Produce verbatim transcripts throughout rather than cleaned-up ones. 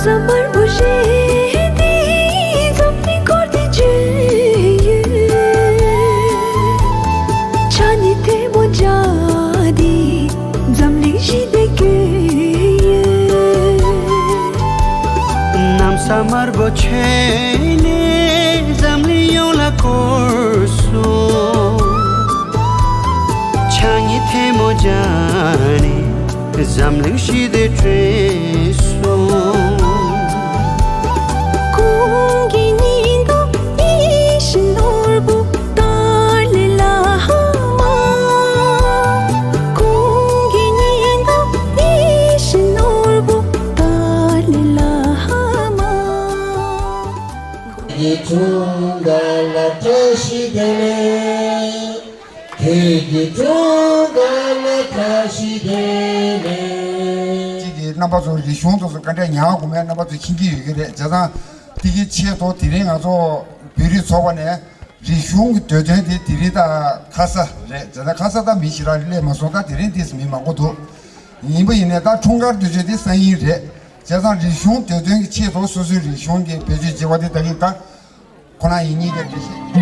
ས་དམར་པོ་ཞེས་དེ་འཛམ་གླིང་བསྐོར་ཏེ་བྱོན་ཡོད། ཕྱག་གཉིས་ཐལ་མོ་སྦྱར་ཏེ་འཛམ་གླིང་ཞི་བདེ་བསྐྱོད་ཡོད། གནམ་ས་དམར་པོ་ཁྱོན་ནས་འཛམ་གླིང་ཡོངས་ལ་བསྐོར་སོང་། ཕྱག་གཉིས་ཐལ་མོ་སྦྱར་ནས། འཛམ་གླིང་ཞི་བདེ་བསྐྲུན་སོང་། གོང་གི་ཉི་ཟླ་ཡིད་བཞིན་ནོར་བུ་ཏཱ་ལའི་བླ་མ། གོང་གི་ཉི་ཟླ་ཡིད་བཞིན་ནོར་བུ་ཏཱ་ལའི་བླ་མ། ཁྱེད་ཀྱི་འཁྲུངས་སྐར་ལ་བཀྲ་ཤིས་བདེ་ལེགས། ཁྱེད་ཀྱི་འཁྲུངས་སྐར་ལ་བཀྲ་ཤིས་བདེ་ལེགས། ཅིག་གིས་རྣམ་པ་ཚོ་རིག་གཞུང་དེ་ཚོ་ག་འདྲ་ཉར་དགོས་མེད་རྣམ་པ་ཚོ་མཁྱེན་གྱི་ཡོད་ཀྱི་རེད། བྱས་ཙང་དེ་གི་ཆེད་དུ་དེ་རིང་ང་ཚོ་བོད་རིགས་ཚོགས་པ་ནས་རིག་གཞུང་གི་འདོད་དོན་དེ་དེ་རིང་ད་ཁ་ས་རེད། བྱས་ཙང་ཁ་ས་ད་མི་ཞེ་དྲག་སླེབས་མ་སོང་། ད་དེ་རིང་ཏོག་ཙམ་མི་མང་པོ་འདུག་ཡིན་པ་ཡིན་ནའི་ད་འཁྲུངས་སྐར་དུས་ཚོད་དེ་སང་ཉིན་རེད། བྱས་ཙང་རིག་གཞུང་འདོད་དོན་གྱི་ཆེད་དུ་སོ་སོའི་རིག་གཞུང་གི་བེད་སྤྱོད་བྱེད་པ་དེ་ད་གིན་ད། ཁོ་རང་ཡིན་གཉིས་ཀ་འདི་བཞིན།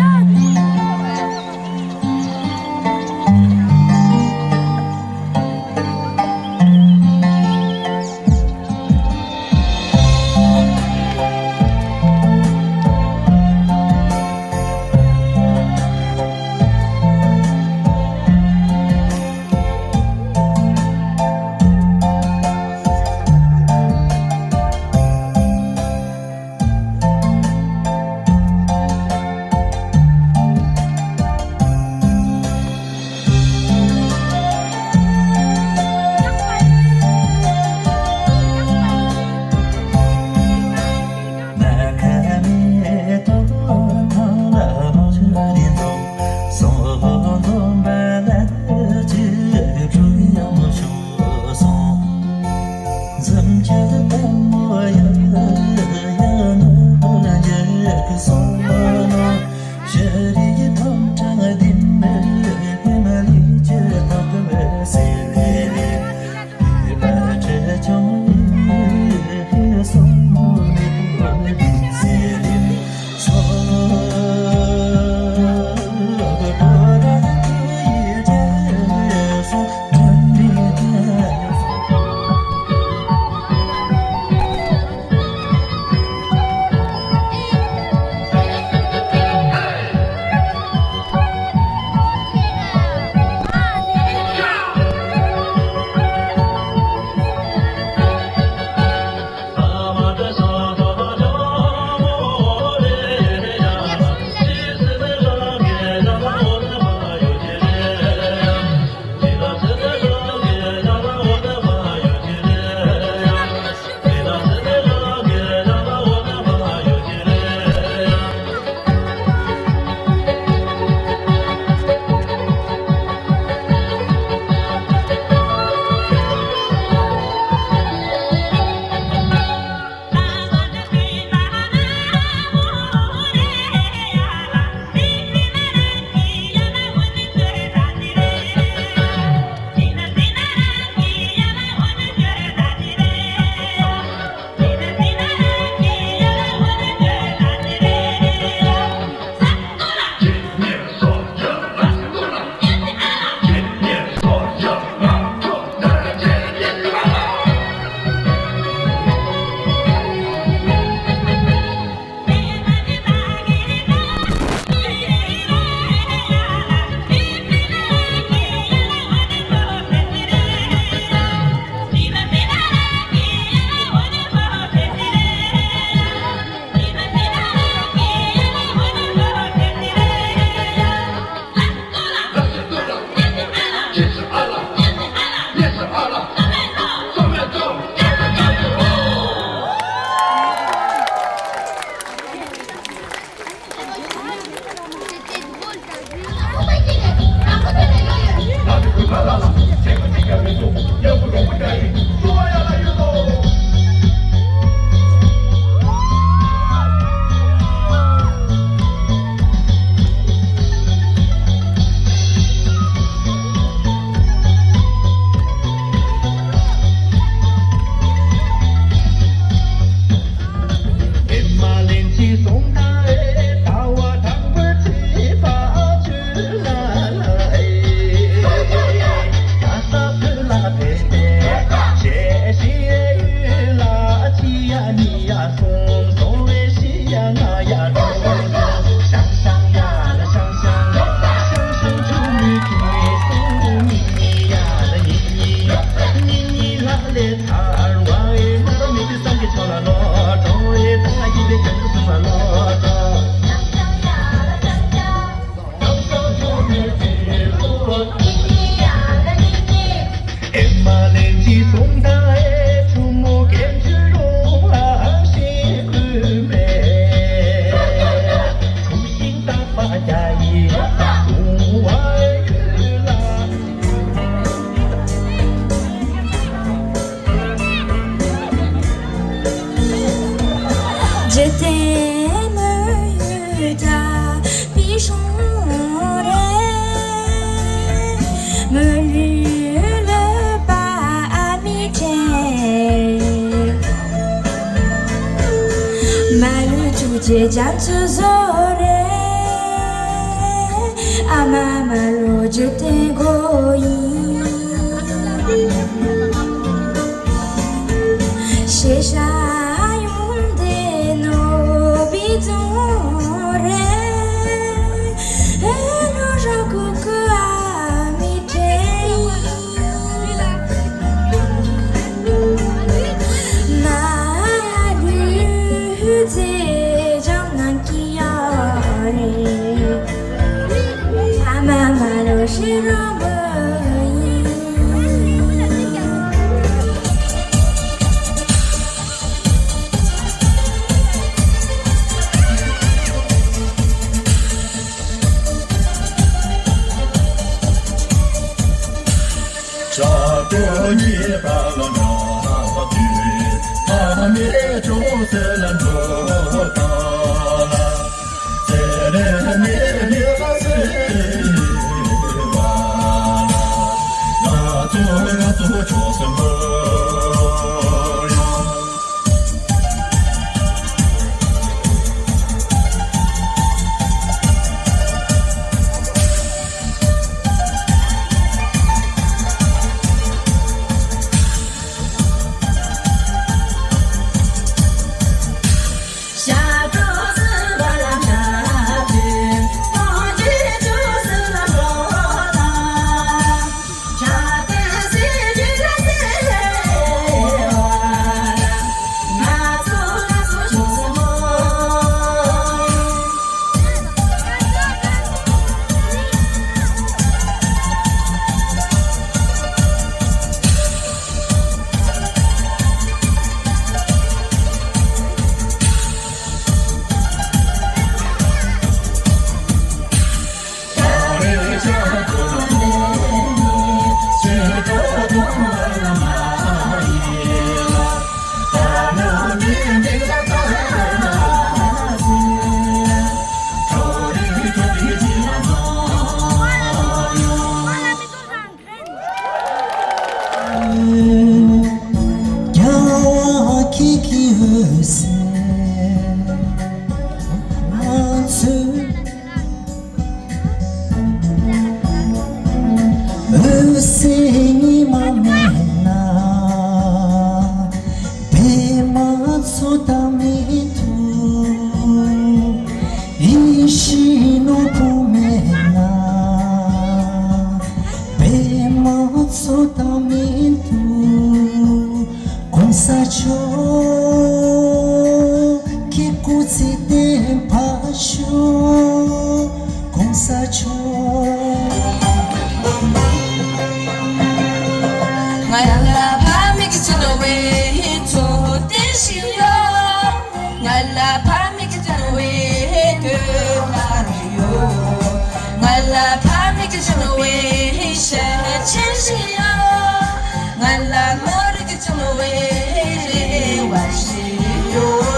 Je t'aime, ta pichon re, me lule pa amite. Malu tu je jan tu zore, ama malo je tengo yi. Shesha yunde no bidore, eno jakuku amite. Malu ze jam nan kiyare. Ama malo shirabo yi. ང་ལ་ཕ་མེས་ཀྱི་བྱིན་པའི་འཕྲོད་བསྟེན་ཞིག་ཡོད། ང་ལ་ཕ་མེས་ཀྱི་བྱིན་པའི་དོན་དག་ཡོད། ང་ལ་ཕ་མེས་ཀྱི་བྱིན་པའི་ཞལ་ཆེམས་ཤིག་ཡོད། ང་ལ་མི་རིགས་ཀྱི་བྱིན་པའི་རེ་བ་ཞིག་ཡོད།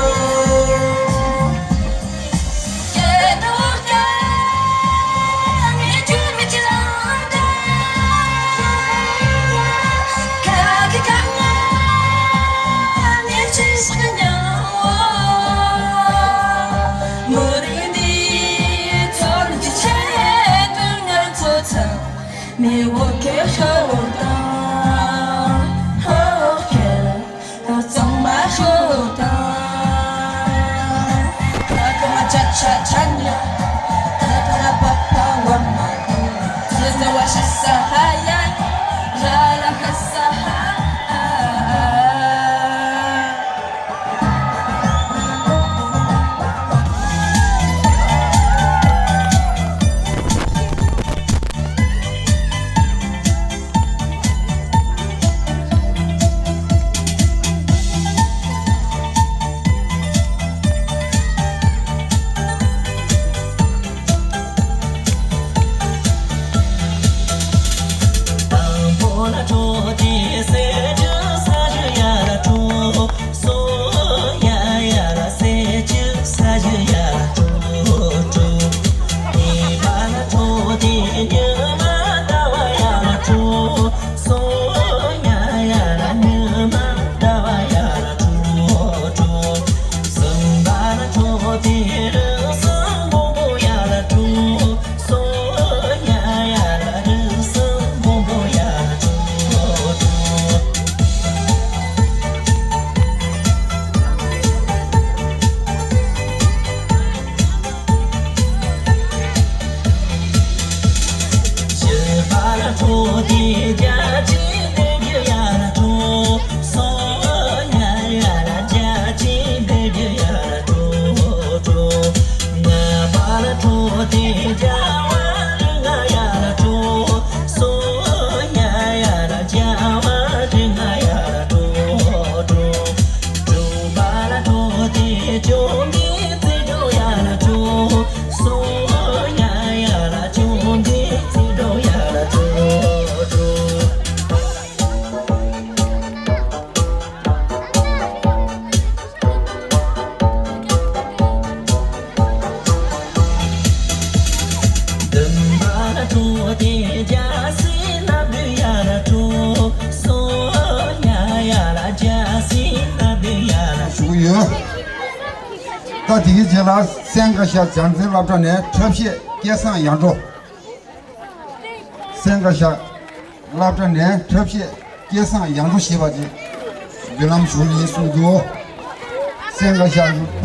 དེ་གའི་རྗེས་ལ་སེང་ག་ཤ་བྱམས་བརྩེའི་སློབ་གྲྭ་ནས་འཁྲབ་གཞས་སྐལ་བཟང་ཡར་འགྲོ། སེང་ག་ཤ་སློབ་གྲྭ་ནས་འཁྲབ་གཞས་སྐལ་བཟང་ཡར་འགྲོ་ཞེས་པ་ཅིག་འབུལ་ལམ་ཞུ་ཡིན་གསུངས་འདུག་སེང་ག་ཤ།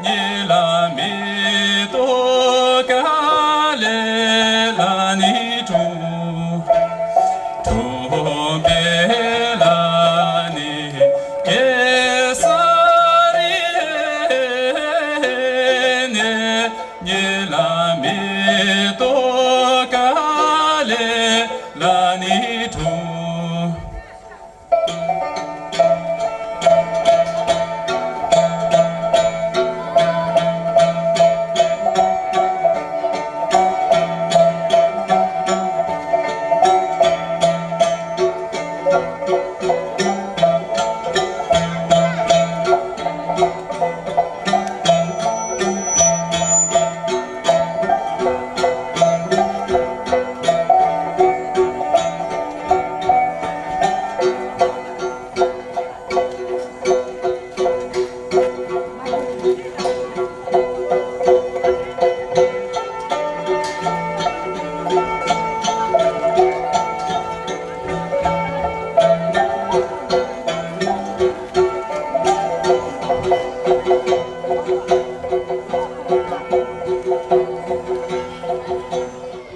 ཉེ་ལམ་མེ་ཏོག་ཀ་ལེ་ལ་ནི་འཁྲུངས། འཁྲུངས་པའི་ལ་ནི་གེ་སར་ནས། ཉེ་ལམ་མེ་ཏོག་ཀ་ལེ་ལ་ནི་འཁྲུངས།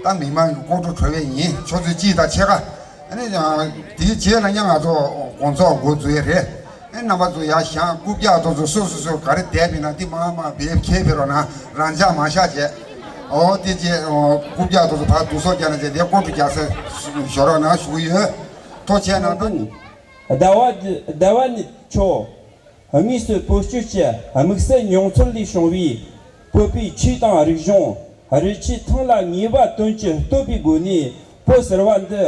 ད་མི་མང་གི་སྐོར་བྲོ་བྲོ་བས་ཡིན། ཆུ་ཚོད་གཅིག་དང་ཕྱེད་ཀ། ཨ་ནི་དེའི་རྗེས་ལ་ཡང་ང་ཚོ་དགོང་ཚོགས་འགོ་འཛུགས་ཡས་རེད། ཨ་ནི་རྣམ་པ་ཚོ་ཡར་བཞེངས། རྐུབ་བཀྱག་དེ་ཚོ་སོ་སོ་སོ་ག་རེ་བསྡད་པ་ཡིན་ན་དེ་མར་མར་བེབས་ཁྱེར་ཕེབས་རོགས་གནང་། རང་འཇགས་མ་བཞག་བྱས། ཨོ་དེ་རྗེས་རྐུབ་བཀྱག་དེ་ཚོ་ཕར་བསྡུ་གསོག་རྒྱག་ན་བྱས། དེ་སྐོར་བྲོ་རྒྱག་སར་ཞོག་རོགས་གནང་ཞུ་གི་ཡོད། ཐུགས་རྗེ་གནང་། ད་ནི་ཟླ་བ་ཟླ་བ་ནི་ཆོ། དངོས་སུ་བོད་སྤྱོད་ཀྱི་དམིགས་བསལ་མྱོང་ཚོར་ལས་བྱུང་བའི་བོད་པའི་ཆོས་དང་རིག་གཞུང་། རུས་ཆོད་ཐང་ལ་ངེས་པ་དོན་གྱིས་གཏོད་པའི་སྒོ་ནས། བོད་ཟེར་བ་འདི་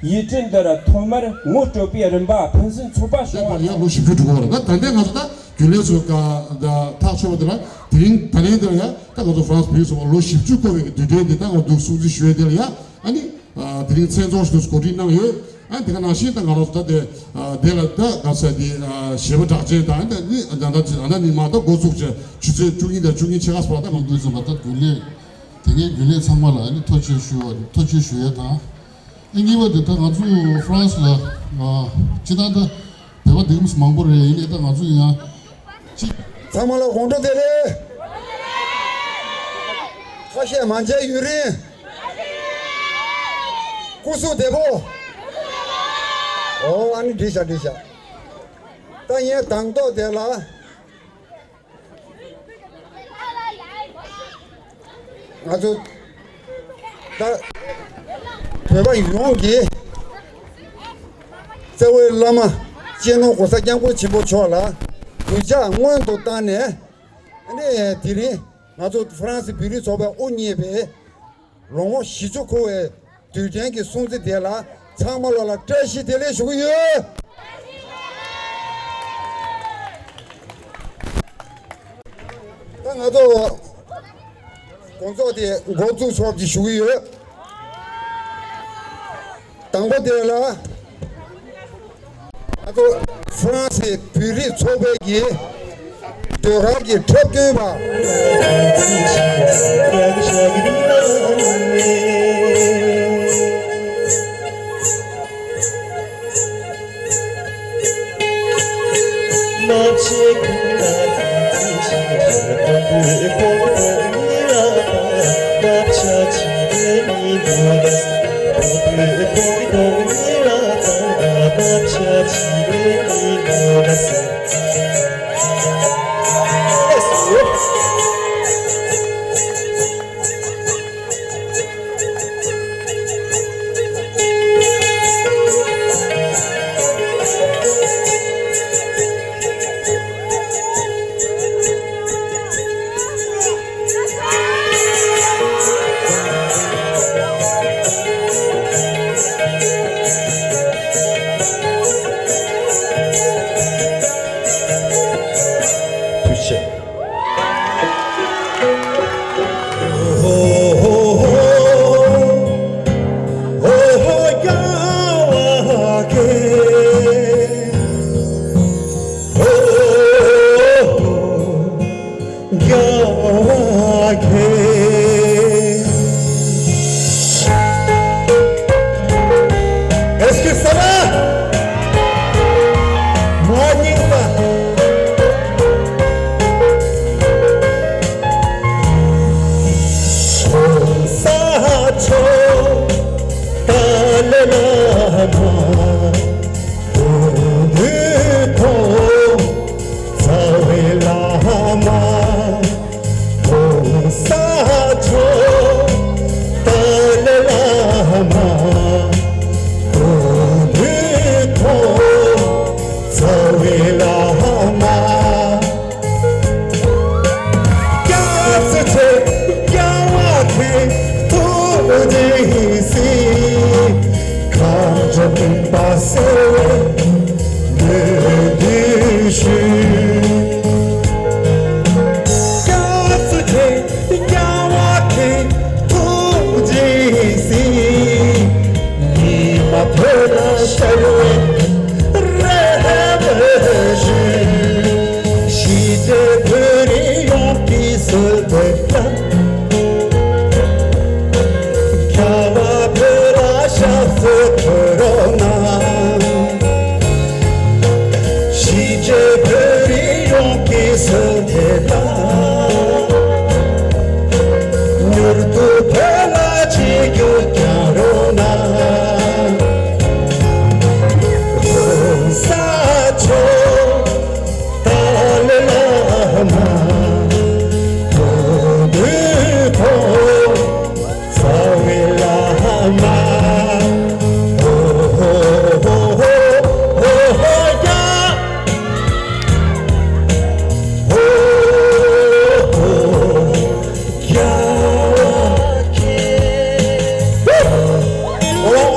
ཡུལ་གྲུ་འདིར་ཐོག་མར་ངོ་སྤྲོད་པའི་རིམ་པ་ཕུན་སུམ་ཚོགས་པ་བྱུང་བ་དང་། ཡང་ལོ་བཞི་བཅུ་འགྲོ་གི་རེད། ད་ད་ལྟའི་ང་ཚོ་ད་རྒྱུན་ལས་ཚོ་ག་ད་ཐག་ཆོད་པ་འདི་ལ། དེ་རིང་ད་ལན་འདིར་ཡང་ད་ང་ཚོ་ཧྥ་རན་སི་བོད་ཡིག་ཚོགས་པ་ལོ་བཞི་བཅུ་འཁོར་བའི་དུས་དྲན་འདི་ད་ང་ཚོ་སྲུང་བརྩི་ཞུ་ཡས་འདི་ལ་ཡང་། ཨ་ནི། ཨ། དེ་རིང་མཚན་ཚོགས་ཤིག་ཏུ་གོ་སྒྲིག་གནང་ཡོད། ཨ། དེ་ག་ནང་བཞིན་ད་ང་རང་ཚོ་ད་དེ། ཨ། དེ་ལ་ད་ག་ས་དེ། ཨ། གཞས་པ་གྲགས་ཅན་དང་། ཨ་ནི་ཨ་ད་ད་ནི་མ་ད་འགོ་ཚུགས་བྱས་ཆུ་ཚོད་བཅུ་གཉིས་དང་བཅུ་གཉིས་ཕྱེད་ཀ་ཙམ་ལ་ད་ང་ཚོ་འདུག་ཟེར་བ། ད་རྒྱུན་ལས་དེ་སྔའི་རྒྱུན་ལས་ཚང་མ་ལ་ཨ་ནི་ཐུགས་རྗེ་ཞུ་བ། ཐུགས་རྗེ་ཞུ་ཡས་དང་། ཨ། གཉིས་པ་དེ་ད་ང་ཚོ་ཧྥ་རན་སི་ལ། ཨ། སྤྱིར་བཏང་ད་བོད་པ་འདི་ག་མང་པོ་རེད། ཡིན་ནའི་ད་ང་ཚོ་ཡང་ཅི། ཚང་མ་ལ་དགོང་དྲོ་བདེ་ལེགས། ཁ་ཤས་མ་མཇལ་ཡུན་རིང་། སྐུ་གཟུགས་བདེ་པོ། ཨོ་ཨ་ནི་འགྲིག་ཤག་འགྲིག་ཤག་ད་ངས་དང་ཐོག་དེ་ལ། ང་ཚོ་ད་བོད་པ་ཡོངས་ཀྱི་རྩ་བའི་བླ་མ་སྤྱི་ནོར་༸གོང་ས་༸སྐྱབས་མགོན་ཆེན་པོ་མཆོག་ལ་གུས་ཕྱག་སྔོན་དུ་བཏང་ནས། ཨ་ནི་དེ་རིང་ང་ཚོ་ཧྥ་རན་སི་བོད་རིགས་ཚོགས་པས་དབུ་བརྙེས་པའི་ལོ་ངོ་བཞི་བཅུ་འཁོར་བའི་དུས་དྲན་གྱི་སྲུང་བརྩི་དེ་ལ་ཚང་མ་ལོ་ལ་བཀྲ་ཤིས་བདེ་ལེགས་ཞུ་གི་ཡོད། ད་ང་ཚོ་དགོང་ཚོགས་དེ་འགོ་བཙུགས་ཆོག་ཅིག་ཞུ་གི་ཡོད། དང་པོ་དེ་ལ། ང་ཚོ་ཧྥ་རན་སི་བོད་རིགས་ཚོགས་པའི་གི་ཟློས་གར་གྱི་འཁྲབ་སྟོན་པ། Est-ce que ça va? Morning, ça.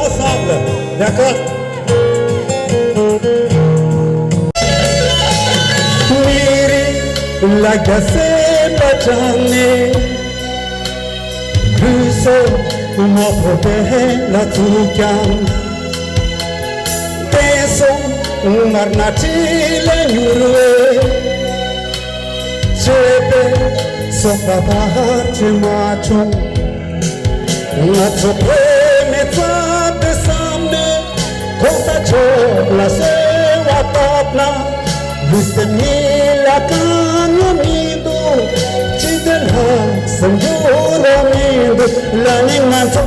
Ensemble, d'accord? མི་རིགས་ལ་རྒྱལ་སྲིད་པ་དྲངས་ནས། ལུས་སྲོག་མ་ཕོག་པའི་ལ་ཚུགས་ཀྱང་། བསྟན་སྲུང་ངར་སྣ་ཁྲི་ལ་མྱུར་བའི་བྱེད་པའི་སོག་པ་ཕར་ཆེར་མ་བྱུང་། ང་ཚོ་བོད་མི་རྩ་དེ་བསམ་ནས་གོང་ས་མཆོག་ལ་གསོལ་བ་བཏབ་ན། ལུས་སེམས་གཉིས་ལ་དཀའ་ངལ་མི་འདུག་སྤྱི་དོན་ལྷག་བསམ་འགྱུར་བ་མི་འདུག་ལ་ནི་ང་ཚོ།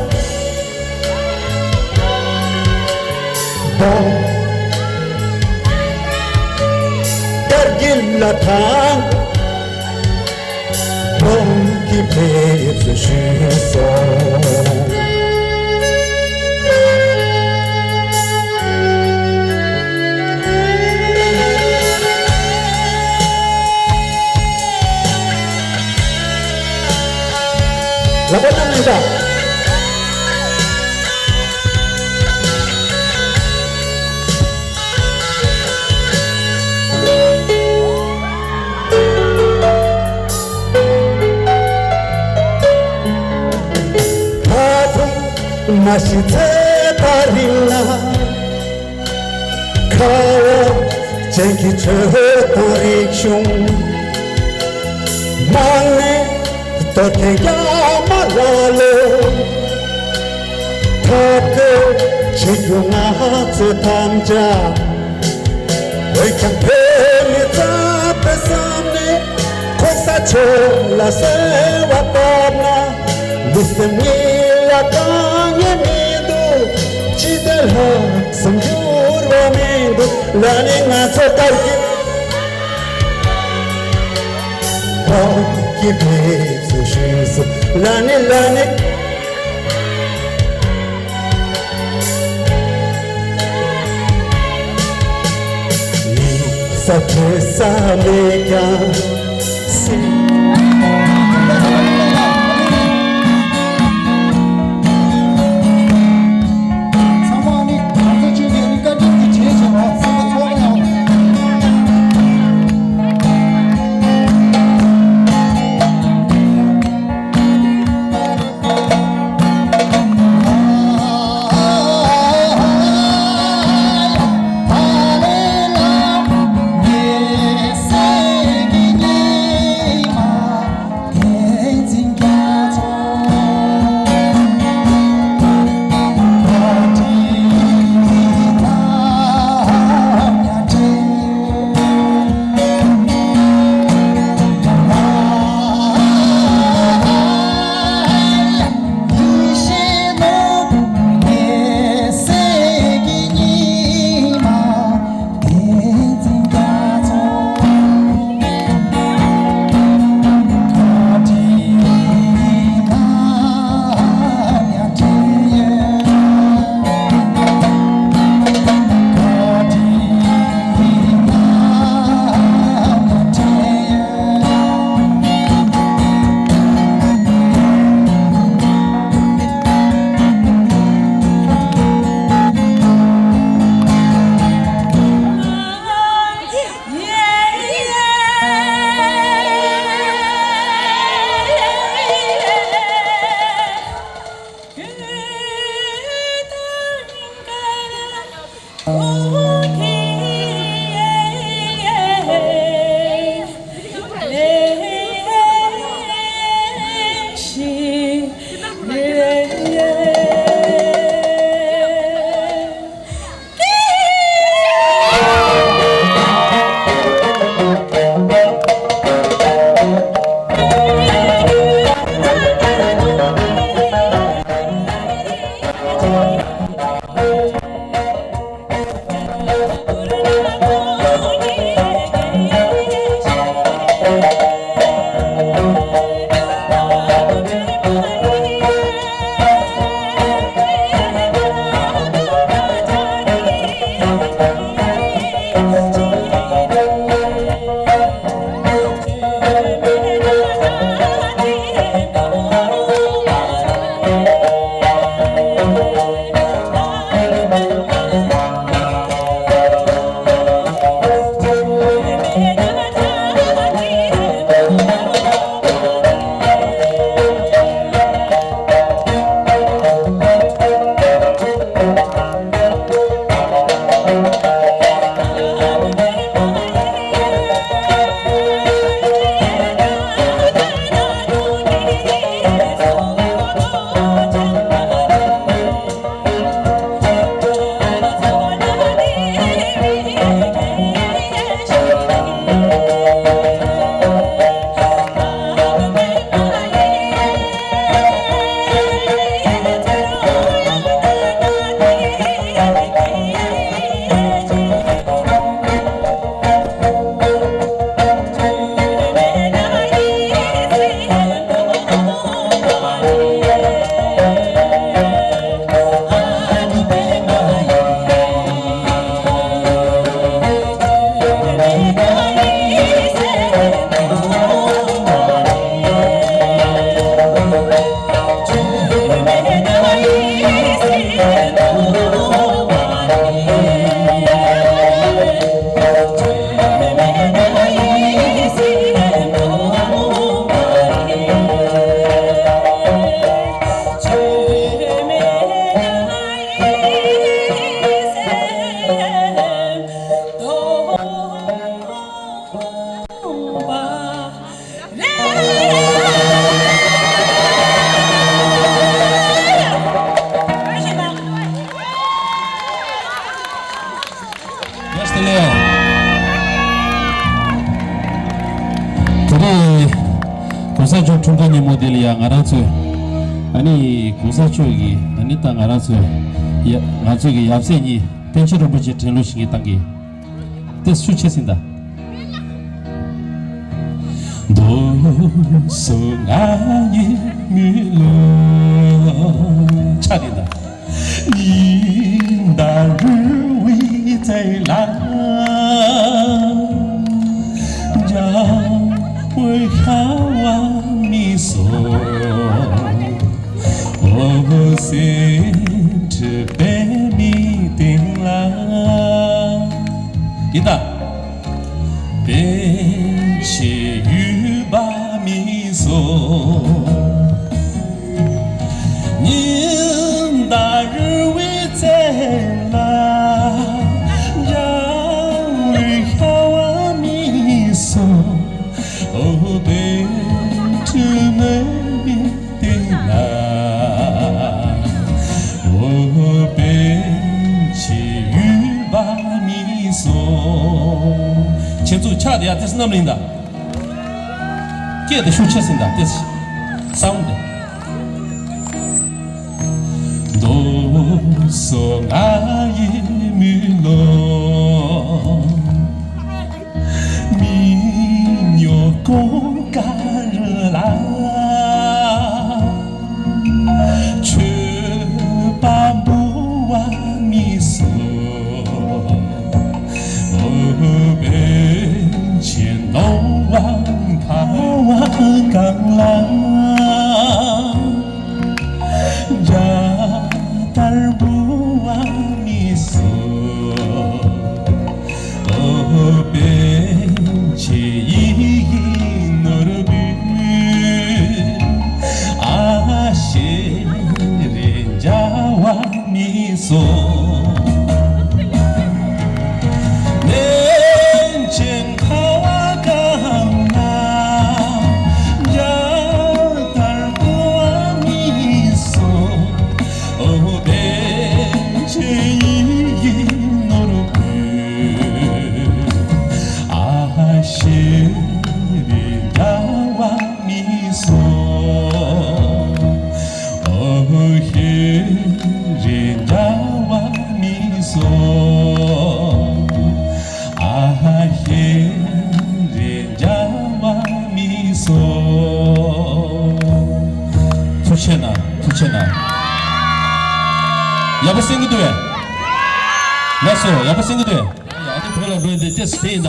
དང་། བོད་ཀྱི་ཕེབས་བསུ་ཞུས་སོང་། ལག་པ་བརྐྱངས་ནས་བཞག་ད་དུང་མ་ཤི་ཚེ་ད་རིང་ན། ཁ་བ་ཅན་གྱི་ཆོས་དང་རིག་གཞུང་། མ་ཎི་གཏོར་མཁན་རྒྱ་མ་ལ་ལོ། ཐབས་བཀོད་བྱེད་རྒྱུ་ང་ཚོ་དམ་བཅའ། འོན་ཀྱང་བོད་མི་རྩ་བའི་བསམ་ནས་ཐོག་ས་ཆོས་ལ་གསོལ་བ་བཏབ་ན། ལུས་སེམས་གཉིས་ལ་དཀའ་ངལ་མི་འདུག་ཅི་སྟེ་ལྷག་བསམ་འགྱུར་བ་མི་འདུག་ལ་ནི་ང་ཚོ་དར་གྱི་བོད་ཀྱི་ཕེབས་བསུ་ཞུས་སོ། ལ་ནི་ལ་ནི། ཡིག་ས་འབྲི་ས་མེད་ཀྱང་སྲིད། ཚོས་ཀྱིས་ཨ་ནི་ད་ང་རང་ཚོའི་ཡ་ང་ཚོས་ཀྱི་ཡབ་སྲས་གཉིས་པཎ་ཆེན་རིན་པོ་ཆེ་དྲན་གླུ་ཞིག་བཏང་གི། དེ་ཤུགས་ཆེ་ཟིན་ད། ཆ་དེ་ད། འོ་སེམས་ཁྲི་པད་མའི་སྟེང་ལ། ཡིན་ད། པཎ་ཆེན་ཡུལ་པ་མི་སོ། ཉི་ཟླ་རེ་བའི་རྩེ་ལ། འཇའ་འོད་ཤར་བ་མི་སོ། འོ་པཎ་ཆེན་ཡུལ་པ་མི་སྟེང་ན། འོ་པཎ་ཆེན་ཡུལ་པ་མི་སོ། ཁྱེད་ཚོ་ཕྱག་དེ་ཡ་དེ་སྣམ་ལིང་ད། སྐད་དེ་ཤུགས་ཆེ་ཟིན་ད་དེ་སའུན་དེ། ཐུགས་རྗེ་གནང་། ཐུགས་རྗེ་གནང་། ཡག་པོ་གསན་གྱི་འདུག་གས། ལགས་སོ། ཡག་པོ་གསན་གྱི་འདུག་གས། ཡ་ཡ། ཨ་ནི་བོད་ལ་འགྲོ་ཡིན་དེ་ཏེ་སི་དེ་ཡིན་ད།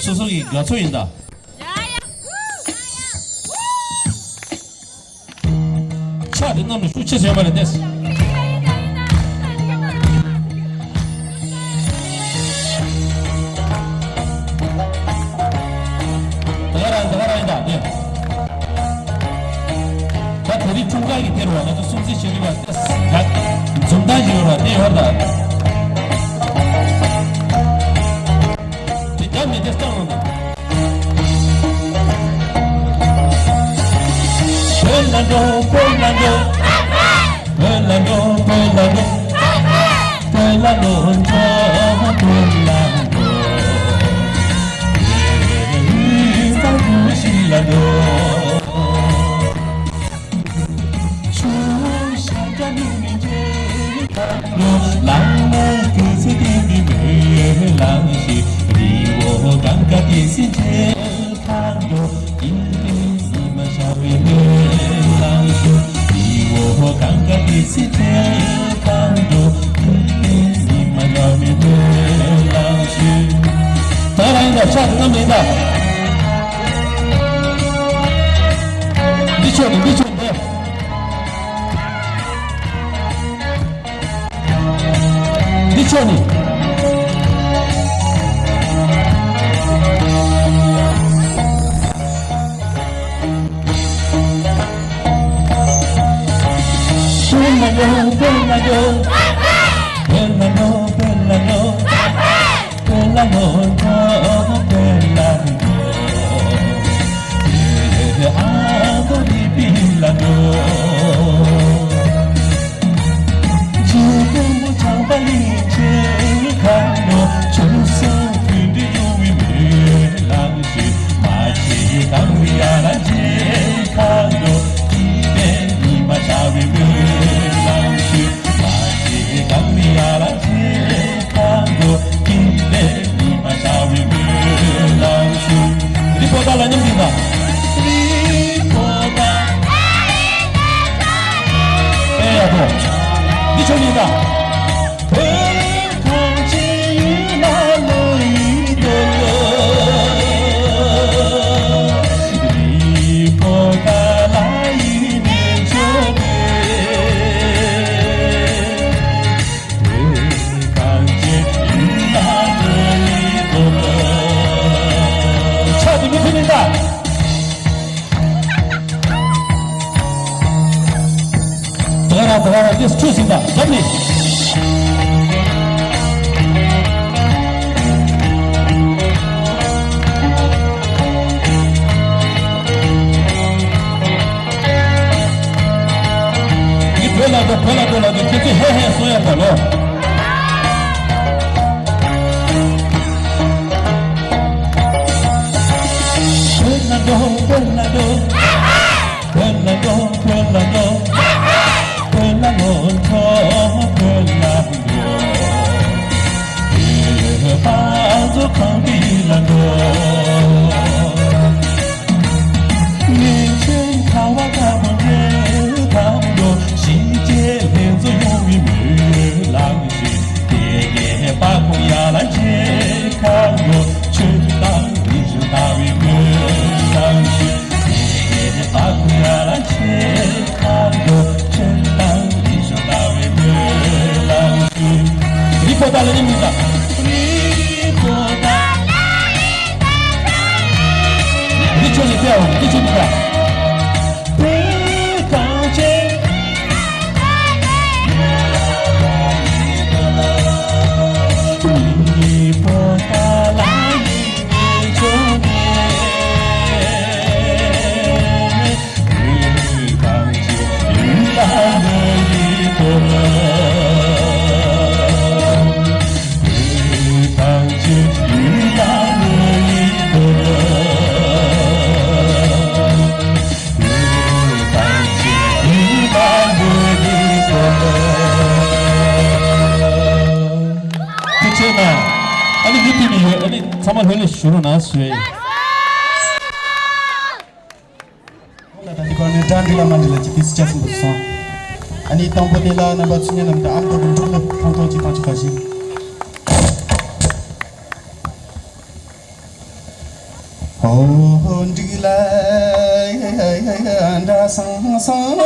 སོ་སོ་གི་དགའ་ཚོར་ཡིན་ད། ཕྱག་དེ་གནམ་ལ་ཤུགས་ཆེ་ཟེར་བ་ལ་ཏེ། ད་ག་རང་ད་ག་རང་ཡིན་ད་ཏེ། ད་དེ་རིང་འཁྲུངས་སྐར་གྱི་དེ་རུ་བ་ང་ཚོ་སྲུང་བརྩི་བྱེད་ཀྱི་བ་ཏེ། ད་འཛུམ་མདངས་ཤིག་ཡོད་ར་ཏེ་ཡོད་ར་ད། དེ་རྒྱ་མི་དེ་སྟངས་ལ་ན། བོད་ལ་འགྲོ། བོད་ལ་འགྲོ། བོད་ལ་འགྲོ། བོད་ལ་འགྲོ། བོད་ལ་འགྲོ། བོད་ལ་འགྲོ། བོད་ལ་འགྲོ། བོད་ས་ཁུལ་ཞིག་ལ་འགྲོ། ཆུ་ཤ་ཀ་ནི་མི་འཇེ། ལ་ལ་ཀུ་སི་ཏི་མི་མེ་ལང་ཤི། རི་བོ་གང་ག་ཏི་སི་འཇེ། ད་རང་ཡིན་ད་ཕྱག་དེ་གནམ་ཡིན་ད། འདི་ཕྱོགས་ནས་འདི་ཕྱོགས་ནས། འདི་ཕྱོགས་ནས། འདི་ཆོ་ཡིན་ད། བོད་གངས་ཅན་ཡུལ་ལ་ལོ་ཡི་དོ་ལོ། རི་བོ་ཀ་ལ་ཡི་གནས་མཆོག་རེད། བོད་གངས་ཅན་ཡུལ་ལ་ལོ་ཡི་དོ་ལོ། ཕྱག་དེ་མི་ཕུལ་མིན་ད། ད་ག་རང་ད་ག་རང་ཏེ་ཁྲུས་ཟིན་ད་རྒྱབ་ནི། འདི་བོད་ལ་འགྲོ་བོད་ལ་འགྲོ་ལ་འདི་ཁྱེད་ཚོས་ཧེ་ཧེ་གསུང་ཡ་ད་ལོ། བོད་ལ་འགྲོ་བོད་ལ་འགྲོ། བོད་ལ་འགྲོ་བོད་ལ་འགྲོ། བོད་ལ་ལོ་འགྲོ་བོད་ལ་འགྲོ། བོད་པ་ཚོ་གངས་རི་ལ་འགྲོ། གནས་ཆེན་ཁ་བ་དཀར་པོ་འདྲེ་དང་འགྲོ། གཞིས་བྱེས་ལྷན་ཚོགས་ཡོང་བའི་སྨོན་ལམ་ཞུ། དེ་ནས་པ་ཁོ་ཡ་ལ་ཆེ་ཁ་འགྲོ། ཆོས་དང་རིག་གཞུང་ལྟ་བའི་སྨོན་ལམ་ཞུ། དེ་ནས་པ་ཁོ་ཡ་ལ་ཆེ་ཁ་འགྲོ། ཆོས་དང་རིག་གཞུང་ལྟ་བའི་སྨོན་ལམ་ཞུ། རི་པོ་ཏ་ལ་ཉིན་མི་ད། རི་པོ་ཏ། རི་ཆོས་ནི་ཏེའོ་རི་ཆོས་ནི་ད། བོད་གངས་ཅན། རི་པོ་ཏ་ལ་ཉིན་མི་ཆོས་ནི། ཐུགས་རྗེ་གནང་། ཨ་ནི་མི་ཕེབས་ནི་ཡོད། ཨ་ནི་ཚང་མ་ལྷོད་ལྷོད་བཞུགས་རོགས་གནང་ཞུ་ཡ་ཡིན། ད་ལྟ་འདི་གར་ནས་དགྲ་འདི་ལ་མ་འདི་ལ་ཅི་ཏི་སི་ཆ་སུ་འདུག་སོང་། ཨ་ནི་དང་པོ་དེ་ལ་རྣམ་པ་ཚུ་ཉན་ནམ་ད་ཨམ་ད་གུ་འགྲོ་ལ་ཐང་ཐང་ཅི་ཐང་ཅི་ཁ་ཞིག་ཨོ་འདི་ལ་འདྲ་སང་སང་།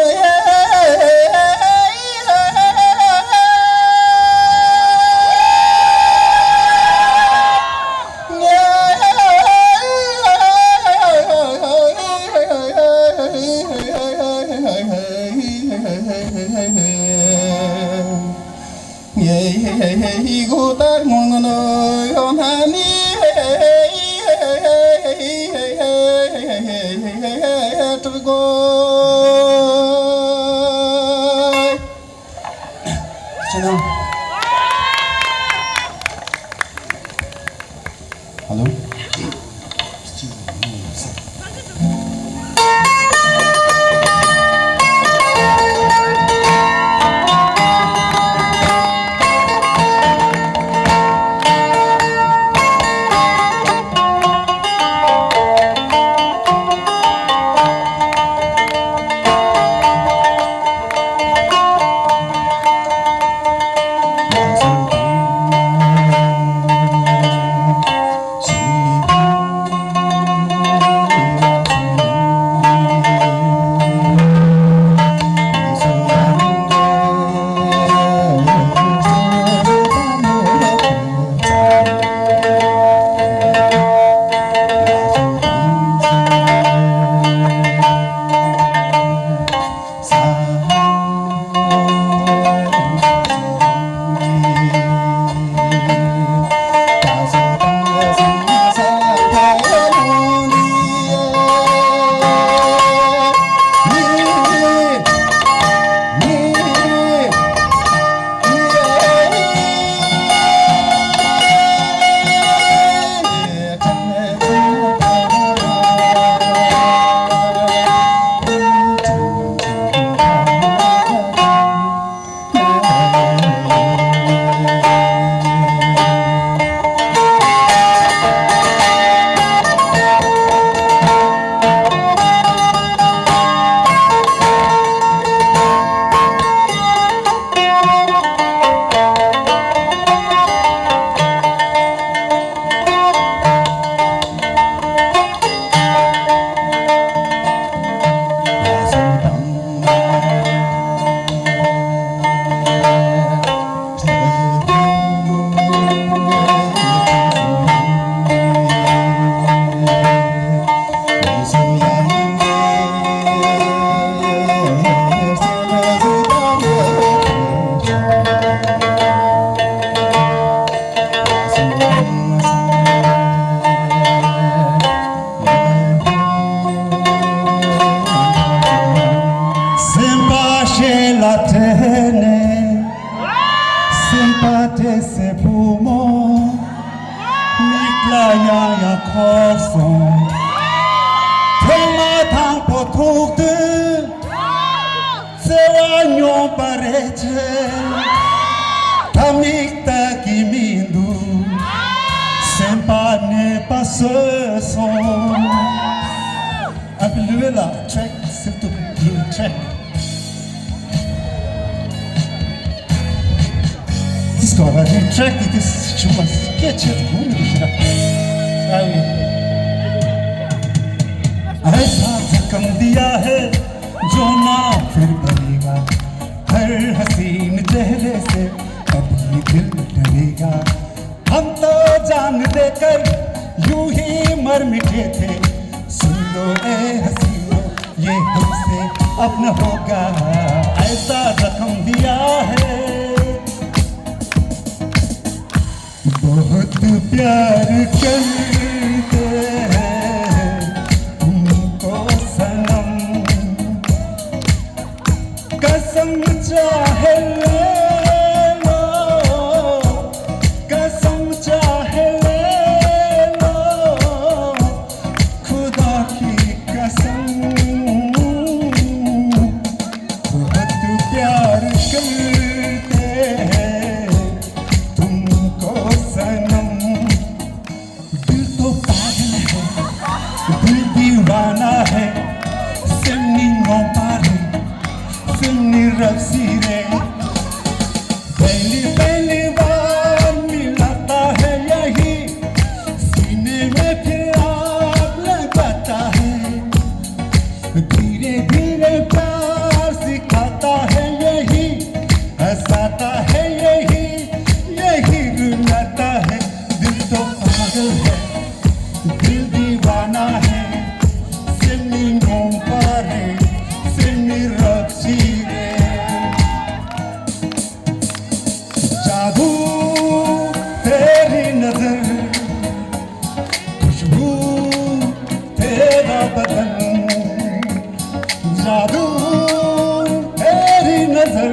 Hello. ཡང་ཡང་འཁོར་སོང་། ཐེངས་མ་དང་པོ་ཐུག་དུས་བརྩེ་བ་སྙོམས་པ་རེད་ཅེས། ད་མིག་ལྟ་གི་མི་འདུག་སེམས་པ་ནད་པ་བཟོས་སོང་། ཨ་ཕི་ལུ་ཝེ་ལ་ཊེག་སིབ་ཏུ་ལུ་ཊེག Disco ལ་ནི་ཊེག་འདི་དེ་བྱུང་བ་སྐད་ཆེད་དུ་གོ་མི་འདུག་ཞེ་ན། ཨ་ཡེ། ऐसा जख्म दिया है जो ना फिर बनेगा, हर हसीन चेहरे से अब ये दिल डरेगा। हम तो जान देकर यूं ही मर मिटे थे, सुन लो ए हसीनो, ये हमसे अब न होगा। ऐसा जख्म दिया है, बहुत प्यार करते हैं तुमको सनम। कसम चाहे ले लो, कसम चाहे ले लो, खुदा की कसम। बहुत प्यार करते हैं तुमको सनम। दिल तो पागल है, दिल दीवाना है, सिर्फ नींदों पर है, सिर्फ नीरव सी रे। पहली पहली बार मिलाता है यही, सीने में फिर आग लगाता है। धीरे धीरे प्यार सिखाता है यही, हंसाता है यही, यही रुलाता है। दिल तो पागल है, दिल दीवाना है, सिर्फ नींदों पर है, सिर्फ नीरव सी रे। जादू तेरी नजर, खुशबू तेरा बदन, जादू तेरी नजर,